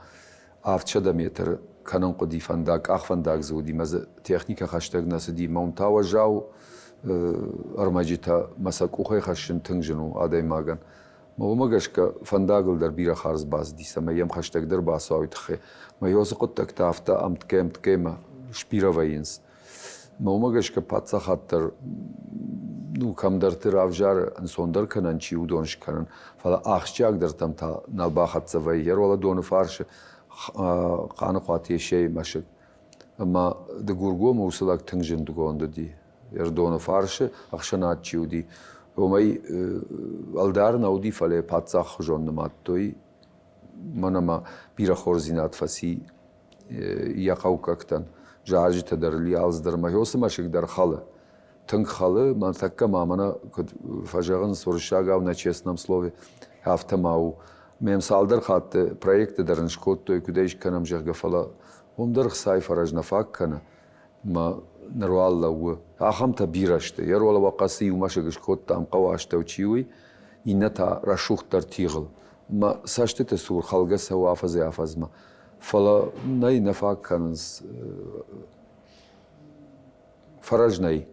700 метры кӕнын хъуыди фӕндаг, къахвӕндаг дзы уыди, мӕ дзы техникӕ хӕстӕг нӕ цыди. Мӕ уым та уӕззау ӕрмӕджытӕ мӕ сӕ къухӕй хӕссын тынг зын у адӕймагӕн. Мӕ уымӕ гӕсгӕ фӕндагыл дӕр бирӕ хардз бацыди, цӕмӕй йӕм хӕстӕгдӕр бацӕуа, уый тыххӕй. Мӕ уыцы хъуыддӕгтӕ афтӕ ӕмткӕй-ӕмткӕймӕ сбирӕ вӕййынц. Мӕ уымӕ гӕсгӕ паддзахад дӕр ну, кӕмдӕрты равзары ӕнцондӕр кӕнӕн чи уыдон скӕнын, фӕлӕ ахсджиагдӕртӕм та нал бахӕццӕ вӕййы. Йӕ Ролодоны фарсы Хъаныхъуаты Есейы мӕсыг. Ӕмӕ Дыгургомы уыцы лӕг тынг зындгонд уыди. Ӕрдоны фарсы ӕхсӕнад чи уыди, уымӕй ӕлдар нӕ уыди, фӕлӕ паддзах хуызон нымадтой. Мӕн ӕмӕ бирӕ хорздзинад фӕци йӕ хъӕуккӕгтӕн. Зарджытӕ дӕр Лиалдз дӕр ӕмӕ уыцы мӕсыг дӕр хӕлы. Тынг хӕлы, мӕн тӕккӕ ма мӕнӕ куыд фӕзӕгъынц уырыссагау на честном слове, афтӕ ма у. Мӕм цалдӕр хатты проекты дӕр ын скодтой, куыд ӕй скӕнӕм, зӕгъгӕ, фӕлӕ уым дӕр хцайы фӕрӕз нӕ фаг кӕны. Мӕ ныр уал лӕууы. Ахӕмтӕ бирӕ сты. Йӕ ролы хъӕцы иу мӕсыг скодтам, хъӕуы астӕу чи уый, иннӕ та рӕсугъддӕр тигъыл. Мӕ цӕстыты цур хӕлгӕ цӕуы афӕдзӕй-афӕдзмӕ. Фӕлӕ нӕй, нӕ фаг кӕнынц. Фӕрӕз нӕй.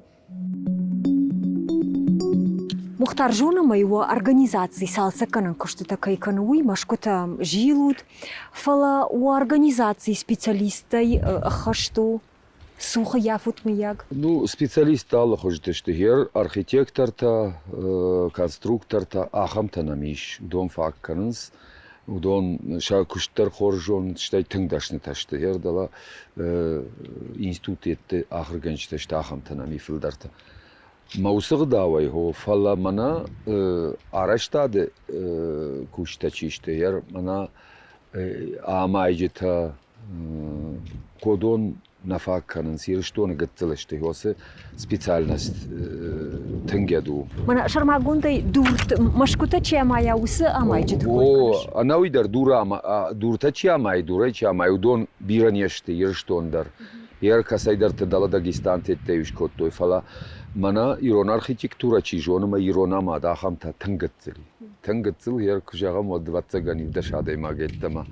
Мухтар зоны ӕмӕ уӕ организаци цалцӕггӕнӕн куыстытӕ кӕй кӕны, уый Мӕскуытӕм зилут, фӕлӕ уӕ организацийы специалисттӕй ӕххӕст у цух ӕййафут, мыййаг? Ну, специалисттӕ алыхуызты сты. Гъер архитектортӕ, конструктортӕ, ахӕмтӕ нӕм ис. Уыдон фаг кӕнынц. Уыдон сӕ куыст дӕр хорз зонынц, стӕй тынг дӕснытӕ сты. Гъер дӕлӕ институтты ахуыргӕнджытӕ сты, ахӕмтӕ нӕм и фылдӕртӕ. Мӕ уыцы гъдауӕй хо, фӕлӕ мӕнӕ арӕзтады кусджытӕ чи сты, гъер мӕнӕ амайджытӕ, Кодон нӕ фаг кӕнынц Ирыстоны гыццыл сты, уыцы специальность тынг ӕд у. Мӕнӕ сӕрмагондӕй дурты мӕсгуытӕ чи амайа, уыцы амайджыты кой кӕныс? О, ӕнӕуи дӕр дуртӕ чи амайы, дурӕй чи амайы, уыдон бирӕ не сты Ирыстон дӕр. Йе кӕцӕйдӕрты дӕлӕ Дагестантеттӕ скодтой, фӕлӕ мӕнӕ ирон архитектурӕ чи зоны мӕ ирон амад, ахӕмтӕ тынг гыццыл. Тынг гыццыл, йе куы зӕгъӕм, уӕд ӕвӕццӕгӕн иу-дӕс адӕймаг йеддӕмӕ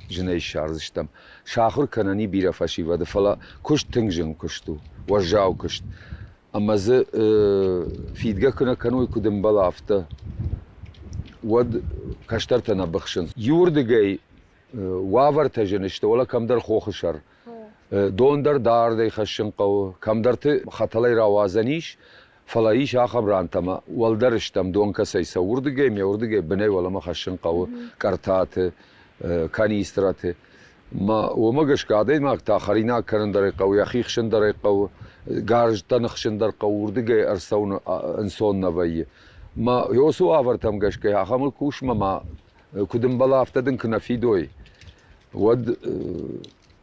зынӕй ссардзыстӕм. Сахуыр кӕнӕн и бирӕ фӕсивӕды, фӕлӕ куыст тынг зын куыст у, уӕззау куыст. Ӕмӕ дзы фидгӕ куы нӕ кӕной, куыд ӕмбӕлы, афтӕ, уӕд кӕстӕртӕ нӕ быхсынц. Иуырдыгӕй уавӕртӕ зын сты, уӕлӕ кӕмдӕр хохы сӕр. Дон дӕр дардӕй хӕссын хъӕуы, кӕмдӕрты хӕтӕлӕй рауадзӕн ис, фӕлӕ ис ахӕм рантӕ ӕмӕ уӕлдӕр стӕм дон кӕцӕй цӕуы, уырдыгӕй ме уырдыгӕй бынӕй уӕлӕмӕ хӕссын хъӕуы къӕртаты, канистраты. Мӕ уымӕ гӕсгӕ адӕймаг та хӕринаг кӕнын дӕр ӕй хъӕуы, йӕхи хсын дӕр ӕй хъӕуы, гӕрзтӕ ныхсын дӕр хъӕуы, уырдыгӕй ӕрцӕуын ӕнцон нӕ вӕййы. Мӕ уыцы уавӕртӕм гӕсгӕ ахӕмыл кусмӕ ма куыд ӕмбӕла, афтӕ дын куы нӕ фидой, уӕд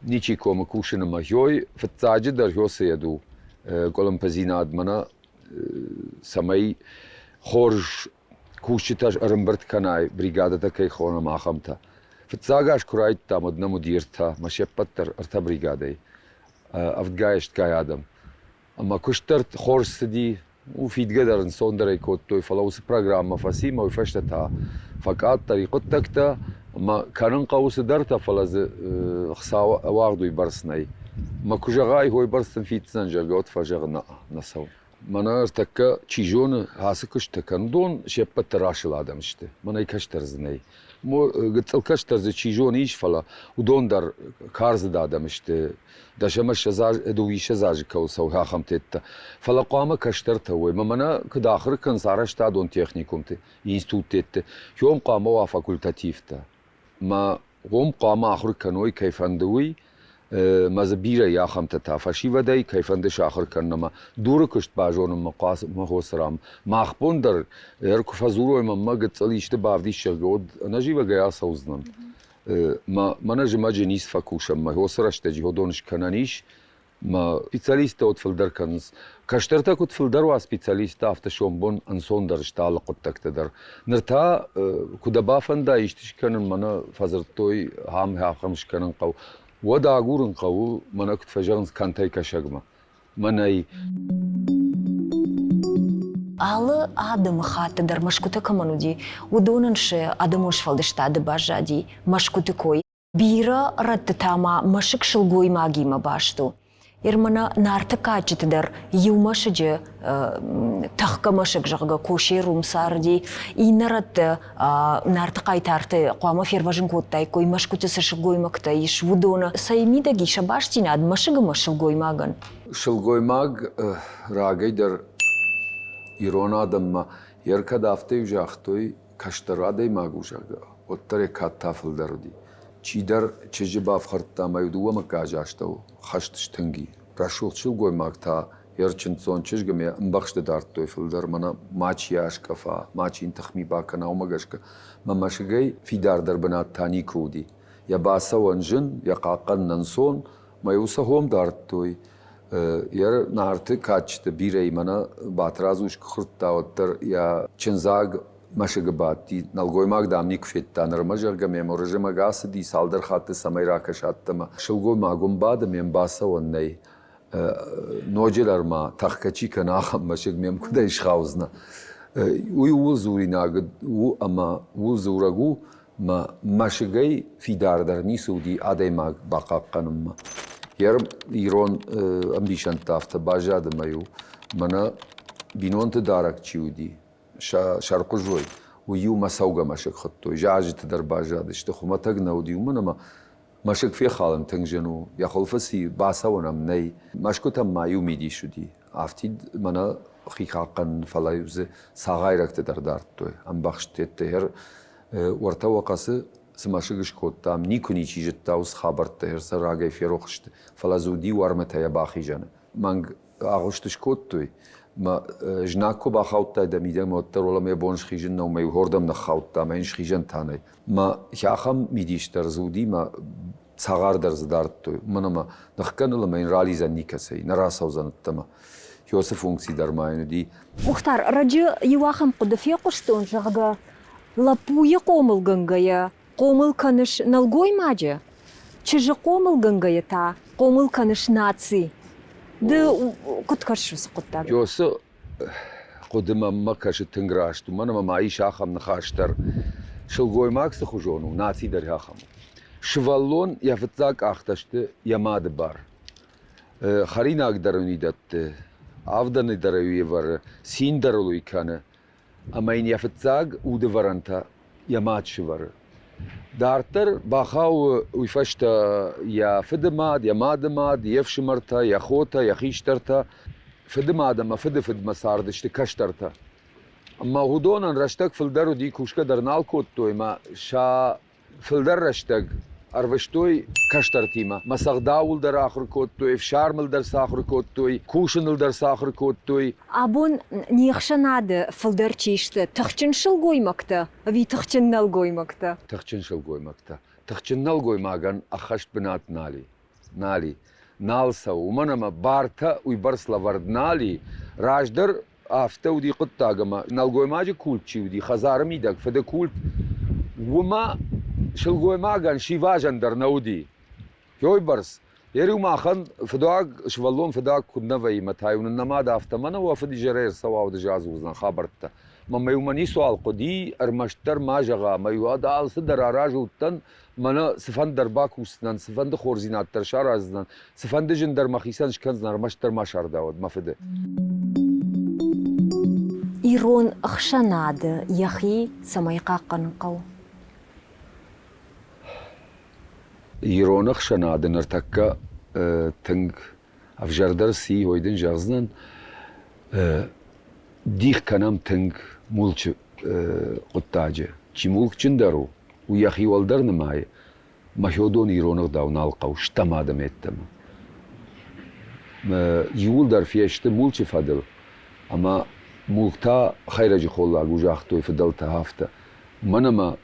ничи комы кусыны ӕмӕ ёй фыццаджыдӕр ёцыйӕд у. къуылымпыдзинад мӕнӕ цӕмӕй хорз кусджытӕ ӕрӕмбырд кӕнай, бригадӕтӕ кӕй хонӕм, ахӕмтӕ. Фыццаг аз куы райдыдтам, уӕд нӕм уыди ӕртӕ, мӕ се ппӕт дӕр ӕртӕ бригадӕйы, ӕвдгай-ӕстгай адӕм. Ӕмӕ куыст дӕр хорз цыди, у фидгӕ дӕр ӕнцондӕрӕй кодтой, фӕлӕ уыцы программӕ фӕци ӕмӕ уый фӕстӕ та фӕкъаддӕр и хъуыддӕгтӕ ӕмӕ кӕнын хъӕуы цыдӕртӕ, фӕлӕ дзы хца уагъд уыйбӕрц нӕй. Мӕ куы зӕгъай, уыйбӕрц дын фиддзӕн, зӕгъгӕ, уӕд фӕзӕгъын, нӕ, нӕ цӕуы. Мӕнӕ ӕртӕккӕ, чи зоны, ацы куысттӕ кӕн, уыдон се ппӕт дӕр асыл адӕм сты. Мӕнӕй кӕстӕр дзы нӕй. Гыццыл кӕстӕр дзы чи зоны ис, фӕлӕ уыдон дӕр кардзыд адӕм сты. 10 ӕмӕ 20, 22 азы кӕуыл цӕуы, ахӕм теттӕ. Фӕлӕ хъуамӕ кӕстӕртӕ уой. Мӕ мӕнӕ куыд ахуыр кӕнынц арӕзтадон техникумты, институттӕ, уым хъуамӕ уа факультативтӕ. Мӕ уым хъуамӕ ахуыр кӕной, кӕй фӕнды, уый. Мӕ дзы бирӕ и ахӕмтӕ та фӕсивӕдӕй, кӕй фӕнды сахуыр кӕнын ӕмӕ дуры куыст базонынмӕ хъуамӕ хоцырам. Мах бон дӕр ӕр куы фӕдзурой мӕнмӕ гыццыл исты бавдис, зӕгъгӕ, уӕд ӕнӕзивӕгӕй ацӕудзынӕн. Мӕнӕ зымӕджы низ фӕкусӕм, мӕ уыцы рӕстӕджы уыдон скӕнӕн ис. Мӕ специалисттӕ уӕд фылдӕр кӕнынц. Кӕстӕртӕ куыд фылдӕр уа специалисттӕ, афтӕ сомбон ӕнцондӕр сты алы хъуыддӕгтӕ дӕр. Ныр та, куы дӕ бафӕнда исты скӕнын, мӕнӕ фӕдзырдтой, ахӕм ахӕм скӕнын хъӕуы, уӕд агурын хъӕуы, мӕнӕ куыд фӕзӕгъынц, кӕнтӕй кӕсӕгмӕ. Мӕнӕй. Алы адӕмыхатты дӕр мӕсгуытӕ кӕмӕн уыди, уыдонӕн сӕ адӕмон сфӕлдыстады баззади мӕсгуыты кой. Бирӕ рӕтты та ма мӕсыг сылгоймагимӕ баст у. Ермана Нарты кадджыты дӕр иу мӕсыджы тӕхгӕ мӕсыг, зӕгъгӕ, Косерум царди. Иннӕ рӕтты Нарты хъайтарты хъуамӕ фервӕзын кодтаиккой, мӕсгуыты цы сылгоймӕгтӕ ис, уыдоны. Цӕй мидӕг ис сӕ бастдзинад мӕсыг ӕмӕ сылгоймагӕн? Сылгоймаг рагӕй дӕр ирон адӕммӕ йе ркӕд афтӕ-иу загътой, кӕстӕр адӕймаг у, зӕгъгӕ, уӕддӕр йӕ кад та фылдӕр уыди. Чидӕр чызджы бафхӕрдта ӕмӕ иу дыууӕ мыггаджы астӕу хӕст стынг и. Рӕсугъд сылгоймаг та йе рчындздзон чызг ӕмӕ йӕ ӕмбӕхсты дардтой фылдӕр, мӕнӕ мачи аскъӕфа, мачи йын тыхми бакӕна, уымӕ гӕсгӕ. Мӕ мӕсыгӕй фидардӕр бынат та никуы уыди. Йӕ бацӕуӕн зын, йӕ хъахъхъӕнын ӕнцон, мӕ-иу сӕ хом дардтой. Йӕ Нарты кадджыты бирӕ мӕнӕ Батрадз ус куы хуырдта, уӕддӕр йӕ чындзаг мӕсыгы бадти. Нӕлгоймаг, дам, никуы федта нырмӕ, зӕгъгӕ, мӕм Уырызмӕг ацыди цалдӕр хатты, цӕмӕй ракӕса ӕддӕмӕ. Сылгоймаг уым бады, мӕм бацӕуӕн нӕй. Ноджыдӕр ма тӕхгӕ чи кӕны, ахӕм мӕсыг мӕм куыдӕй схаудзынӕ? Уый ууыл дзуринаг у ӕмӕ ууыл дзурӕг у, мӕ мӕсыгӕй фидардӕр ницы уыди адӕймаг бахъахъхъӕнынмӕ. Йе ирон ӕмбисӕндтӕ афтӕ баззад ӕмӕ-иу мӕнӕ бинонты дарӕг чи уыди, сӕ сӕрхъуызой, уый-иу мӕ цӕугӕ мӕсыг хуыдтой. Зарджыты дӕр баззадысты, хуымӕтӕг нӕ уыди, уымӕн ӕмӕ мӕсыг фехалын тынг зын у, йӕ хуылфы ци бацӕуӕн ӕм нӕй. Мӕсгуытӕм ма иу мидис уыди, афтид мӕнӕ хи хъахъхъӕнын, фӕлӕ-иу дзы цагъайрӕгты дӕр дардтой, ӕмбӕхст уӕртӕ уӕ хъӕцы цы мӕсыг скодтам, никуы ничи зыдта уыцы хабӕрттӕ, сӕ рагӕй ферох сты, фӕлӕ дзы уыди уӕрмытӕ йӕ бахизӕны. Мӕнг агъуыст скодтой, мӕ знаг куы бахаудтай дӕ мидӕгмӕ, уӕддӕр уӕлӕ мӕ бон схизын нӕу, мӕ иухордӕм ныххаудта, мӕ йын схизӕн та нӕй. Мӕ ахӕм мидис дӕр дзы уыди, мӕ цагъар дӕр дзы дардтой, уымӕн ӕмӕ ныхгӕныл ӕмӕ йын ралидзӕн никӕцӕй, нӕ рацӕудзӕн ӕддӕмӕ. Уыцы функци дӕр ма йын уыди. Мухтар, раджы иу ахӕм хъуыды фехъуыстон, зӕгъгӕ, лӕппуйы хъомылгӕнгӕйӕ хъомыл кӕныс нӕлгоймаджы, чызджы хъомылгӕнгӕйӕ та хъомыл кӕныс наци. Ды куыд кӕсыс уыцы хъуыддаг? Уыцы хъуыды мӕнмӕ кӕсы тынг раст, уымӕн ӕмӕ ма ис ахӕм ныхас дӕр. Сылгоймаг цы хуызон у, наци дӕр ахӕм у. Сывӕллон йӕ фыццаг къӕхтӕ сты йӕ мады бар. Хӕринаг дӕр ын уый дӕтты, авдӕны дӕр ӕй уый ӕвӕры, цин дӕр ыл уый кӕны. Ӕмӕ йын йӕ фыццаг удывӕрӕнтӕ йӕ мад сывӕры. Дарддӕр бахауы уый фӕстӕ йӕ фыды мад, йӕ мады мад, йе фсымӕртӕ, йӕ хотӕ, йӕ хистӕртӕ. Фыды мад ӕмӕ фыды фыдмӕ цардысты кӕстӕртӕ. Ӕмӕ уыдонӕн рӕстӕг фылдӕр уыди, кусгӕ дӕр нал кодтой ӕмӕ сӕ фылдӕр рӕстӕг ӕрвыстой кӕстӕртимӕ. Мӕ сӕгъдауыл дӕр ахуыр кодтой, ӕфсармыл дӕр сӕ ахуыр кодтой, кусыныл дӕр сӕ ахуыр кодтой. Абон не хсӕнады фылдӕр чи сты, тыхджын сылгоймӕгтӕ ӕви тыхджын нӕлгоймӕгтӕ? Тыхджын сылгоймӕгтӕ. Тыхджын нӕлгоймагӕн ӕххӕст бынат нал и. Нал и. нал цӕуы, уымӕн ӕмӕ бартӕ уыйбӕрц лӕвӕрд нал и. Раздӕр афтӕ уыди хъуыддаг, ӕмӕ нӕлгоймаджы культ чи уыди, хӕдзары мидӕг фыды культ, уымӕ сылгоймагӕн сивазӕн дӕр нӕ уыди. Уыйбӕрц. Йе-иу махӕн фыдуаг, сывӕллон фыдуаг куыд нӕ вӕййы мӕ та-иу нын нӕ мад афтӕ, мӕнӕ уӕ фыд изӕрӕй ӕрцӕуа, уӕд ӕз адзурдзынӕн хабӕрттӕ. Мӕ-иу мӕ ницуал хъуыди, ӕрмӕстдӕр ма зӕгъа, мӕ-иу уӕд алцыдӕр аразы уыдтӕн, мӕнӕ цыфӕнды дӕр бакусдзынӕн, цыфӕнды хорздзинад дӕр сараздзынӕн, цыфӕнды зын дӕр мӕхицӕн скӕндзынӕн, ӕрмӕстдӕр ма сардауӕд мӕ фыды. Ирон ӕхсӕнады йӕхи цӕмӕй хъахъхъӕнын хъӕуы? Ирон ӕхсӕнады ныртӕккӕ тынг ӕвзӕрдӕр ци, уый дын зӕгъдзынӕн, дих кӕнӕм тынг мулчы хъуыддаджы. Чи мулкджындӕр у, уый йӕхи уӕлдӕр нымайы, мӕхиодон ирон ӕгъдау нал хъӕуы стӕм адӕм йеддӕмӕ. Иууылдӕр фесты мулчы фӕдыл, ӕмӕ мулк та хӕйрӕджы холлаг у, загътой фыдӕлтӕ афтӕ. Мӕн ӕмӕ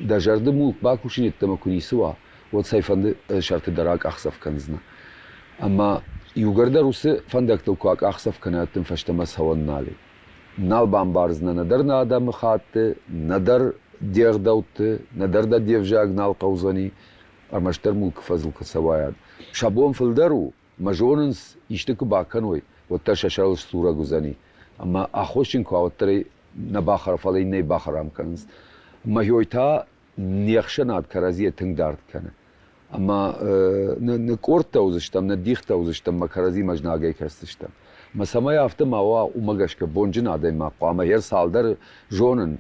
дӕ зӕрды мулк бакусын йеддӕмӕ куы ницы уа, уӕд цӕйфӕнды сӕрты дӕр акъахдзӕф кӕндзынӕ. Ӕмӕ иугӕр дӕр уыцы фӕндӕгтыл куы акъахдзӕф кӕнай, уӕд дын фӕстӕмӕ цӕуӕн нал и. Нал бамбардзынӕ нӕдӕр нӕ адӕмыхатты, нӕдӕр де гъдӕутты, нӕдӕр дӕ де взаг нал хъӕудзӕни, ӕрмӕстдӕр мулкы фӕдыл куы цӕуай. Сӕ бон фылдӕр у, мӕ зонынц, исты куы бакӕной, уӕддӕр сӕ сӕрыл сдзурӕг уыдзӕни. Ӕмӕ аххосджын куы уа, уӕддӕр ӕй нӕ бахӕр, фӕлӕ иннӕйы бахӕрам кӕнынц. Мӕ та не хсӕнад кӕрӕдзийӕ тынг дард кӕны. Ӕмӕ нӕ къордтӕ уыдзыстӕм, нӕ дихтӕ уыдзыстӕм, мӕ кӕрӕдзимӕ знагӕй кӕсдзыстӕм. Мӕ цӕмӕй афтӕ ма уа, уымӕ гӕсгӕ бонджын адӕймаг хъуамӕ йе цалдӕр зонын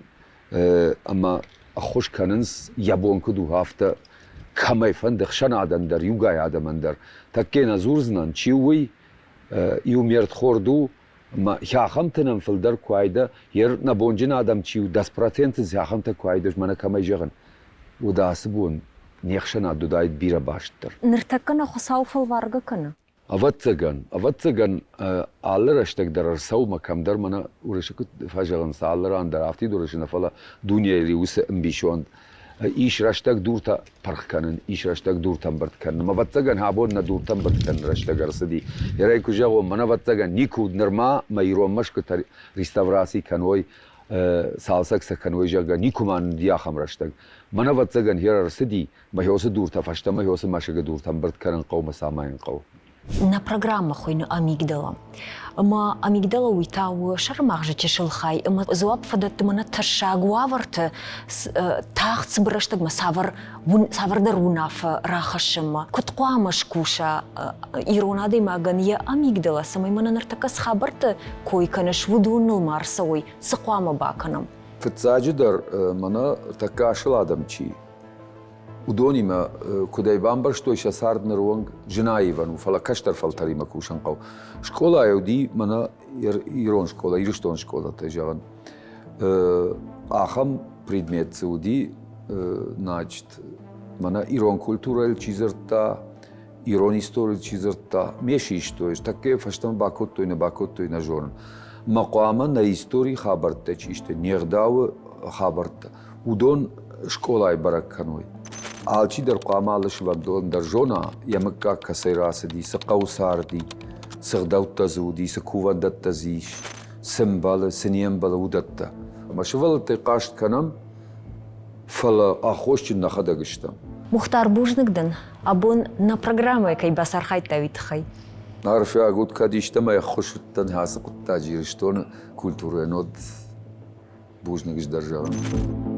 ӕмӕ ӕххуыс кӕнынц, йӕ бон куыд у, афтӕ кӕмӕй фӕнды ӕхсӕнадӕн дӕр, иугай адӕмӕн дӕр. Тӕккӕ нӕ дзурдзынӕн, чи у уый, иу ме рдхорд у, ӕмӕ ахӕмты нӕм фылдӕр куы айда, йе нӕ бонджын адӕм чи у, 10% дзы ахӕмтӕ куы айда, мӕнӕ кӕмӕй зӕгъын, уӕд ацы бон не хсӕнад уыдаид бирӕ бастдӕр. Ныртӕккӕ нӕ Хуыцау фӕлваргӕ кӕны? Ӕвӕццӕгӕн, ӕвӕццӕгӕн, алы рӕстӕг дӕр ӕрцӕуы мӕ кӕмдӕр мӕнӕ уырысы куыд фӕзӕгъынц, алы ран дӕр афтид уырысы нӕ, фӕлӕ дунейы уыцы ӕмбисонд. Ис рӕстӕг дуртӕ пырх кӕнын, ис рӕстӕг дуртӕ ӕмбырд кӕнын. Ӕвӕццӕгӕн, абон нӕ дуртӕ ӕмбырд кӕнын рӕстӕг ӕрцыди. Ерӕй куы зӕгъон, мӕн ӕвӕццӕгӕн никуы уыд нырма мӕ ирон мӕсгуытӕ реставраци кӕной, цалцӕг сӕ кӕной, зӕгъгӕ, никуы ма уыди ахӕм рӕстӕг. Мӕн ӕвӕццӕгӕн хер ӕрцыди, мӕ уыцы дуртӕ фӕстӕмӕ уыцы мӕсыгы дуртӕ ӕмбырд кӕнын хъӕуы мӕ самайын хъӕуы. Нӕ программӕ хуыйны Амигдала. Ӕмӕ амигдала уый та у сӕрымагъзы чысыл хай ӕмӕ дзуапп фӕдӕтты мӕнӕ тӕссаг уавӕрты тагъд цыбыр рӕстӕгмӕ цавӕр цавӕрдӕр уынаффӕ рахӕссынмӕ. Куыд хъуамӕ скуса ирон адӕймагӕн йӕ амигдала, цӕмӕй мӕнӕ ныртӕккӕ цы хабӕртты кой кӕныс, уыдоныл ма ӕрцӕуой, цы хъуамӕ бакӕнӕм? Фыццаджыдӕр мӕнӕ тӕккӕ асыл адӕм чи, уыдонимӕ куыдӕй бамбӕрстой сӕ цард ныры онг зын аивӕн у, фӕлӕ кӕстӕр фӕлтӕримӕ кусын хъӕуы. Скъолайы уыди мӕнӕ ирон скъола, Ирыстоны скъолатӕй зӕгъын. Ахӕм предмет дзы уыди, значит, мӕнӕ ирон культурӕйыл чи дзырдта, ирон историйыл чи дзырдта, ме систой, тӕккӕ фӕстӕмӕ бакодтой, нӕ бакодтой, нӕ зонын. Мӕ хъуамӕ нӕ историйы хабӕрттӕ чи сты, не гъдауы хабӕрттӕ, уыдон скъолайы бӕрӕг кӕной. Алчидӕр хъуамӕ алы сывӕллон дӕр зона, йӕ мыггаг кӕцӕй рацыди, цы хъӕуы царди, цы гъдӕуттӕ дзы уыди, цы кувӕндӕттӕ дзы ис, цы мбӕлы, цы не мбӕлы, уыдӕттӕ. Ӕмӕ сывӕллӕттӕй хъаст кӕнӕм, фӕлӕ аххосджын нӕхӕдӕг стӕм. Мухтар, бузныг дын, абон нӕ программӕйы кӕй бацархайдтай, уый тыххӕй. Арфиаг ут, кӕд истӕмӕй ӕххуыс уыдтӕн ацы хъуыддаджы Ирыстоны культурӕйӕн, уӕд бузныг ӕз дӕр зӕгъын.